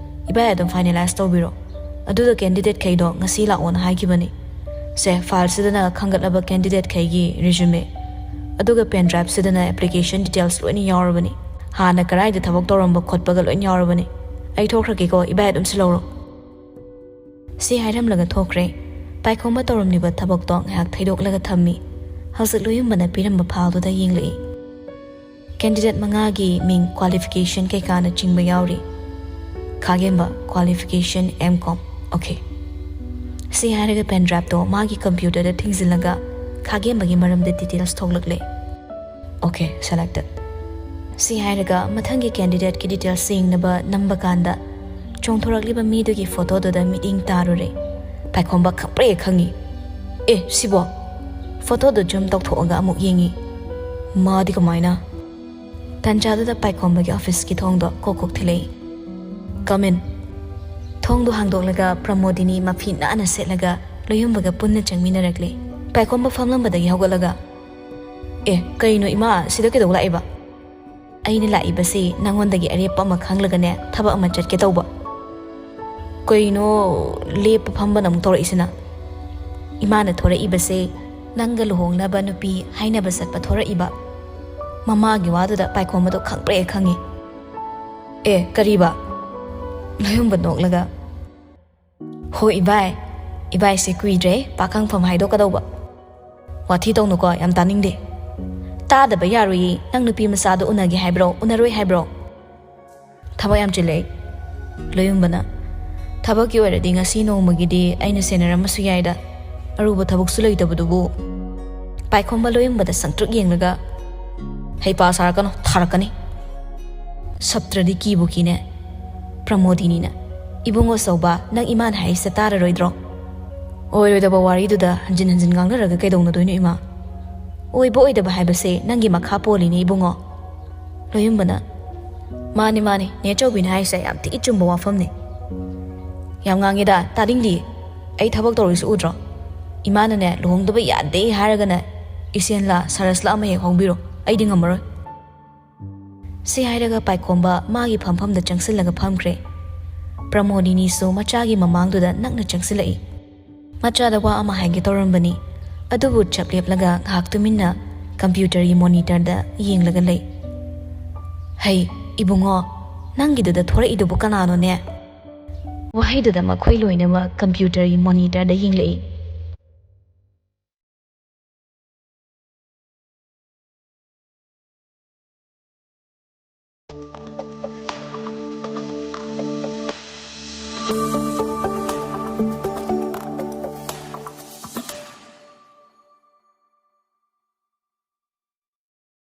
ꯏꯕꯥꯏ ꯑꯗꯨꯝ ꯐꯥꯏꯅꯦꯂꯥꯏꯁ ꯇꯧꯕꯤꯔꯣ꯫ ꯑꯗꯨꯒ ꯀꯦꯟꯗꯤꯗꯦꯠ ꯈꯩꯗꯣ ꯉꯁꯤ ꯂꯥꯛꯑꯣꯅ ꯍꯥꯏꯈꯤꯕꯅꯤ꯫ ꯁꯦ, ꯐꯥꯏꯜꯁꯤꯗꯅ ꯈꯟꯒꯠꯂꯕ ꯀꯦꯟꯗꯤꯗꯦꯠ ꯈꯩꯒꯤ ꯔꯤꯖ꯭ꯌꯨꯃꯦ, ꯑꯗꯨꯒ ꯄꯦꯟ ꯗ꯭ꯔꯥꯏꯚꯁꯤꯗꯅ ꯑꯦꯄ꯭ꯂꯤꯀꯦꯁꯟ ꯗꯤꯇꯦꯜꯁ ꯂꯣꯏꯅ ꯌꯥꯎꯔꯕꯅꯤ꯫ ꯍꯥꯟꯅ ꯀꯗꯥꯏꯗ ꯊꯕꯛ ꯇꯧꯔꯝꯕ ꯈꯣꯠꯄꯒ ꯂꯣꯏꯅ ꯌꯥꯎꯔꯕꯅꯤ꯫ ꯑꯩ ꯊꯣꯛꯈ꯭ꯔꯒꯦꯀꯣ, ꯏꯕꯥꯏ ꯑꯗꯨꯝ ꯁꯤꯜꯍꯧꯔꯣ"꯫ ꯁꯤ ꯍꯥꯏꯔꯝꯂꯒ ꯊꯣꯛꯈ꯭ꯔꯦ꯫ ꯄꯥꯏꯈꯣꯝꯕ ꯇꯧꯔꯝꯂꯤꯕ ꯊꯕꯛꯇꯣ ꯉꯥꯏꯍꯥꯛ ꯊꯩꯗꯣꯛꯂꯒ ꯊꯝꯃꯤ꯫ ꯍꯧꯖꯤꯛ ꯂꯣꯌꯨꯝꯕꯅ ꯄꯤꯔꯝꯕ ꯐꯥꯏꯜꯗꯨꯗ ꯌꯦꯡꯂꯛꯏ꯫ ꯀꯦꯟꯗꯤꯗꯦꯠ ꯃꯉꯥꯒꯤ ꯃꯤꯡ, ꯀ꯭ꯋꯥꯂꯤꯐꯤꯀꯦꯁꯟ ꯀꯩꯀꯥꯅꯆꯤꯡꯕ ꯌꯥꯎꯔꯤ꯫ ꯈꯥꯒꯦꯝꯕ, ꯀ꯭ꯋꯥꯂꯤꯐꯤꯀꯦꯁꯟ ꯑꯦꯝ ꯀꯣꯝ꯫ ꯑꯣꯀꯦ꯫ ꯁꯤ ꯍꯥꯏꯔꯒ ꯄꯦꯟ ꯗ꯭ꯔꯥꯏꯚꯇꯣ ꯃꯥꯒꯤ ꯀꯝꯄ꯭ꯌꯨꯇꯔꯗ ꯊꯤꯡꯖꯤꯜꯂꯒ ꯈꯥꯒꯦꯝꯕꯒꯤ ꯃꯔꯝꯗ ꯗꯤꯇꯦꯜꯁ ꯊꯣꯛꯂꯛꯂꯦ꯫ Okay, selected. ꯁꯤ ꯍꯥꯏꯔꯒ ꯃꯊꯪꯒꯤ ꯀꯦꯟꯗꯤꯗꯦꯠꯀꯤ ꯗꯤꯇꯦꯜꯁ ꯌꯦꯡꯅꯕ ꯅꯝꯕ ꯀꯥꯟꯗ ꯆꯣꯡꯊꯣꯔꯛꯂꯤꯕ ꯃꯤꯗꯨꯒꯤ ꯐꯣꯇꯣꯗꯨꯗ ꯃꯤꯠꯌꯦꯡ ꯇꯥꯔꯨꯔꯦ꯫ ꯄꯥꯏꯈꯣꯝꯕ ꯈꯪꯄ꯭ꯔꯦ ꯈꯪꯉꯤ꯫ "ꯑꯦ, ꯁꯤꯕꯣ?" ꯐꯣꯇꯣꯗꯨ ꯖꯨꯝ ꯇꯧꯊꯣꯛꯑꯒ ꯑꯃꯨꯛ ꯌꯦꯡꯉꯤ꯫ "ꯃꯥꯗꯤ ꯀꯃꯥꯏꯅ?" ꯇꯥꯟꯖꯥꯗꯨꯗ ꯄꯥꯏꯈꯣꯝꯕꯒꯤ ꯑꯣꯐꯤꯁꯀꯤ ꯊꯣꯡꯗꯣ ꯀꯣꯛ ꯀꯣꯛ ꯊꯤꯜꯂꯛꯏ꯫ "ꯀꯝ ꯏꯟ"꯫ ꯊꯣꯡꯗꯨ ꯍꯥꯡꯗꯣꯛꯂꯒ ꯄ꯭ꯔꯃꯣꯗꯤꯅꯤ ꯃꯐꯤ ꯅꯥꯟꯅ ꯁꯦꯠꯂꯒ ꯂꯣꯌꯨꯝꯕꯒ ꯄꯨꯟꯅ ꯆꯪꯃꯤꯟꯅꯔꯛꯂꯦ꯫ ꯄꯥꯏꯈꯣꯝꯕ ꯐꯝꯂꯝꯕꯗꯒꯤ ꯍꯧꯒꯠꯂꯒ, "ꯑꯦ, ꯀꯩꯅꯣ ꯏꯃꯥ, ꯁꯤꯗ ꯀꯩꯗꯧ ꯂꯥꯛꯏꯕ?" "ꯑꯩꯅ ꯂꯥꯛꯏꯕꯁꯤ ꯅꯪꯉꯣꯟꯗꯒꯤ ꯑꯔꯦꯞꯄ ꯑꯃ ꯈꯪꯂꯒꯅꯦ, ꯊꯕꯛ ꯑꯃ ꯆꯠꯀꯦ ꯇꯧꯕ"꯫ "ꯀꯩꯅꯣ ꯂꯦꯞꯄ ꯐꯝꯕꯅ ꯑꯃꯨꯛ ꯇꯧꯔꯛꯏꯁꯤꯅ?" "ꯏꯃꯥꯅ ꯊꯣꯔꯛꯏꯕꯁꯦ ꯅꯪꯒ ꯂꯨꯍꯣꯡꯅꯕ ꯅꯨꯄꯤ ꯍꯥꯏꯅꯕ ꯆꯠꯄ ꯊꯣꯔꯛꯏꯕ"꯫ ꯃꯃꯥꯒꯤ ꯋꯥꯗꯨꯗ ꯄꯥꯏꯈꯣꯝꯕꯗꯣ ꯈꯪꯄ꯭ꯔꯦ ꯈꯪꯉꯤ꯫ "ꯑꯦ, ꯀꯔꯤꯕ?" ꯂꯣꯌꯨꯝꯕ ꯅꯣꯛꯂꯒ, "ꯍꯣ ꯏꯕꯥꯏ, ꯏꯕꯥꯏꯁꯦ ꯀꯨꯏꯗ꯭ꯔꯦ ꯄꯥꯈꯪꯐꯝ ꯍꯥꯏꯗꯣꯛꯀꯗꯧꯕ"꯫ "ꯋꯥꯊꯤ ꯇꯧꯅꯨꯀꯣ, ꯌꯥꯝ ꯇꯥꯅꯤꯡꯗꯦ"꯫ "ꯇꯥꯗꯕ ꯌꯥꯔꯣꯏꯌꯦ, ꯅꯪ ꯅꯨꯄꯤ ꯃꯆꯥꯗꯣ ꯎꯅꯒꯦ ꯍꯥꯏꯕ꯭ꯔꯣ, ꯎꯅꯔꯣꯏ ꯍꯥꯏꯕ꯭ꯔꯣ?" "ꯊꯕꯛ ꯌꯥꯝ ꯆꯤꯜꯂꯦ ꯑꯩ"꯫ ꯂꯣꯌꯨꯝꯕꯅ, "ꯊꯕꯛꯀꯤ ꯑꯣꯏꯔꯗꯤ ꯉꯁꯤ ꯅꯣꯡꯃꯒꯤꯗꯤ ꯑꯩꯅ ꯁꯦꯟꯅꯔꯝꯃꯁꯨ ꯌꯥꯏꯗ"꯫ ꯑꯔꯨꯕ ꯊꯕꯛꯁꯨ ꯂꯩꯇꯕꯗꯨꯕꯨ꯫ ꯄꯥꯏꯈꯣꯝꯕ ꯂꯣꯌꯨꯝꯕꯗ ꯁꯪꯇ꯭ꯔꯤꯛ ꯌꯦꯡꯂꯒ, "ꯍꯩꯄꯥ ꯁꯥꯔꯛꯀꯅꯨ, ꯊꯥꯔꯛꯀꯅꯤ꯫ ꯁꯞꯇ꯭ꯔꯗꯤ ꯀꯤꯕꯨ ꯀꯤꯅꯦ꯫ ꯄ꯭ꯔꯃꯣꯗꯤꯅꯤꯅ, ꯏꯕꯨꯡꯉꯣ ꯑꯆꯧꯕ, ꯅꯪ ꯏꯃꯥꯅ ꯍꯥꯏꯔꯤꯁꯦ ꯇꯥꯔꯔꯣꯏꯗ꯭ꯔꯣ? ꯑꯣꯏꯔꯣꯏꯗꯕ ꯋꯥꯔꯤꯗꯨꯗ ꯍꯟꯖꯤꯟ ꯍꯟꯖꯤꯟ ꯉꯥꯡꯅꯔꯒ ꯀꯩꯗꯧꯅꯗꯣꯏꯅꯣ ꯏꯃꯥ? ꯑꯣꯏꯕ ꯑꯣꯏꯗꯕ ꯍꯥꯏꯕꯁꯦ ꯅꯪꯒꯤ ꯃꯈꯥ ꯄꯣꯜꯂꯤꯅꯦ ꯏꯕꯨꯡꯉꯣ꯫" ꯂꯣꯌꯨꯝꯕꯅ, "ꯃꯥꯅꯤ, ꯃꯥꯅꯤ, ꯅꯦ ꯆꯧꯕꯤꯅ ꯍꯥꯏꯔꯤꯁꯦ ꯌꯥꯝ ꯊꯤ ꯆꯨꯝꯕ ꯋꯥꯐꯝꯅꯤ꯫ ꯌꯥꯝ ꯉꯥꯡꯉꯤꯗ, ꯇꯥꯅꯤꯡꯗꯤꯌꯦ꯫ ꯑꯩ ꯊꯕꯛ ꯇꯧꯔꯤꯁꯤ ꯎꯗ꯭ꯔꯣ? ꯏꯃꯥꯅꯅꯦ ꯂꯨꯍꯣꯡꯗꯕ ꯌꯥꯗꯦ ꯍꯥꯏꯔꯒꯅꯦ, ꯏꯁꯦꯟꯂꯥ ꯁꯔꯁꯂꯥ ꯑꯃ ꯍꯦꯛ ꯍꯧꯕꯤꯔꯣ, ꯑꯩꯗꯤ ꯉꯝꯃꯔꯣꯏ꯫" ꯁꯤ ꯍꯥꯏꯔꯒ ꯄꯥꯏꯈꯣꯝꯕ ꯃꯥꯒꯤ ꯐꯝꯐꯝꯗ ꯆꯪꯁꯤꯜꯂꯒ ꯐꯝꯈ꯭ꯔꯦ꯫ ꯄ꯭ꯔꯃꯣꯗꯤꯅꯤꯁꯨ ꯃꯆꯥꯒꯤ ꯃꯃꯥꯡꯗꯨꯗ ꯅꯛꯅ ꯆꯪꯁꯤꯜꯂꯛꯏ꯫ ꯃꯆꯥꯗ ꯋꯥ ꯑꯃ ꯍꯥꯏꯒꯦ ꯇꯧꯔꯝꯕꯅꯤ, ꯑꯗꯨꯕꯨ ꯆꯞ ꯂꯦꯞꯂꯒ ꯉꯥꯏꯍꯥꯛ ꯇꯨꯃꯤꯟꯅ ꯀꯝꯄ꯭ꯌꯨꯇꯔꯒꯤ ꯃꯣꯅꯤꯇꯔꯗ ꯌꯦꯡꯂꯒ ꯂꯩ꯫ "ꯍꯩ, ꯏꯕꯨꯡꯉꯣ, ꯅꯪꯒꯤꯗꯨꯗ ꯊꯣꯔꯛꯏꯗꯨꯕꯨ ꯀꯅꯥꯅꯣꯅꯦ?" ꯋꯥꯍꯩꯗꯨꯗ ꯃꯈꯣꯏ ꯂꯣꯏꯅꯃꯛ ꯀꯝꯄ꯭ꯌꯨꯇꯔꯒꯤ ꯃꯣꯅꯤꯇꯔꯗ ꯌꯦꯡꯂꯛꯏ꯫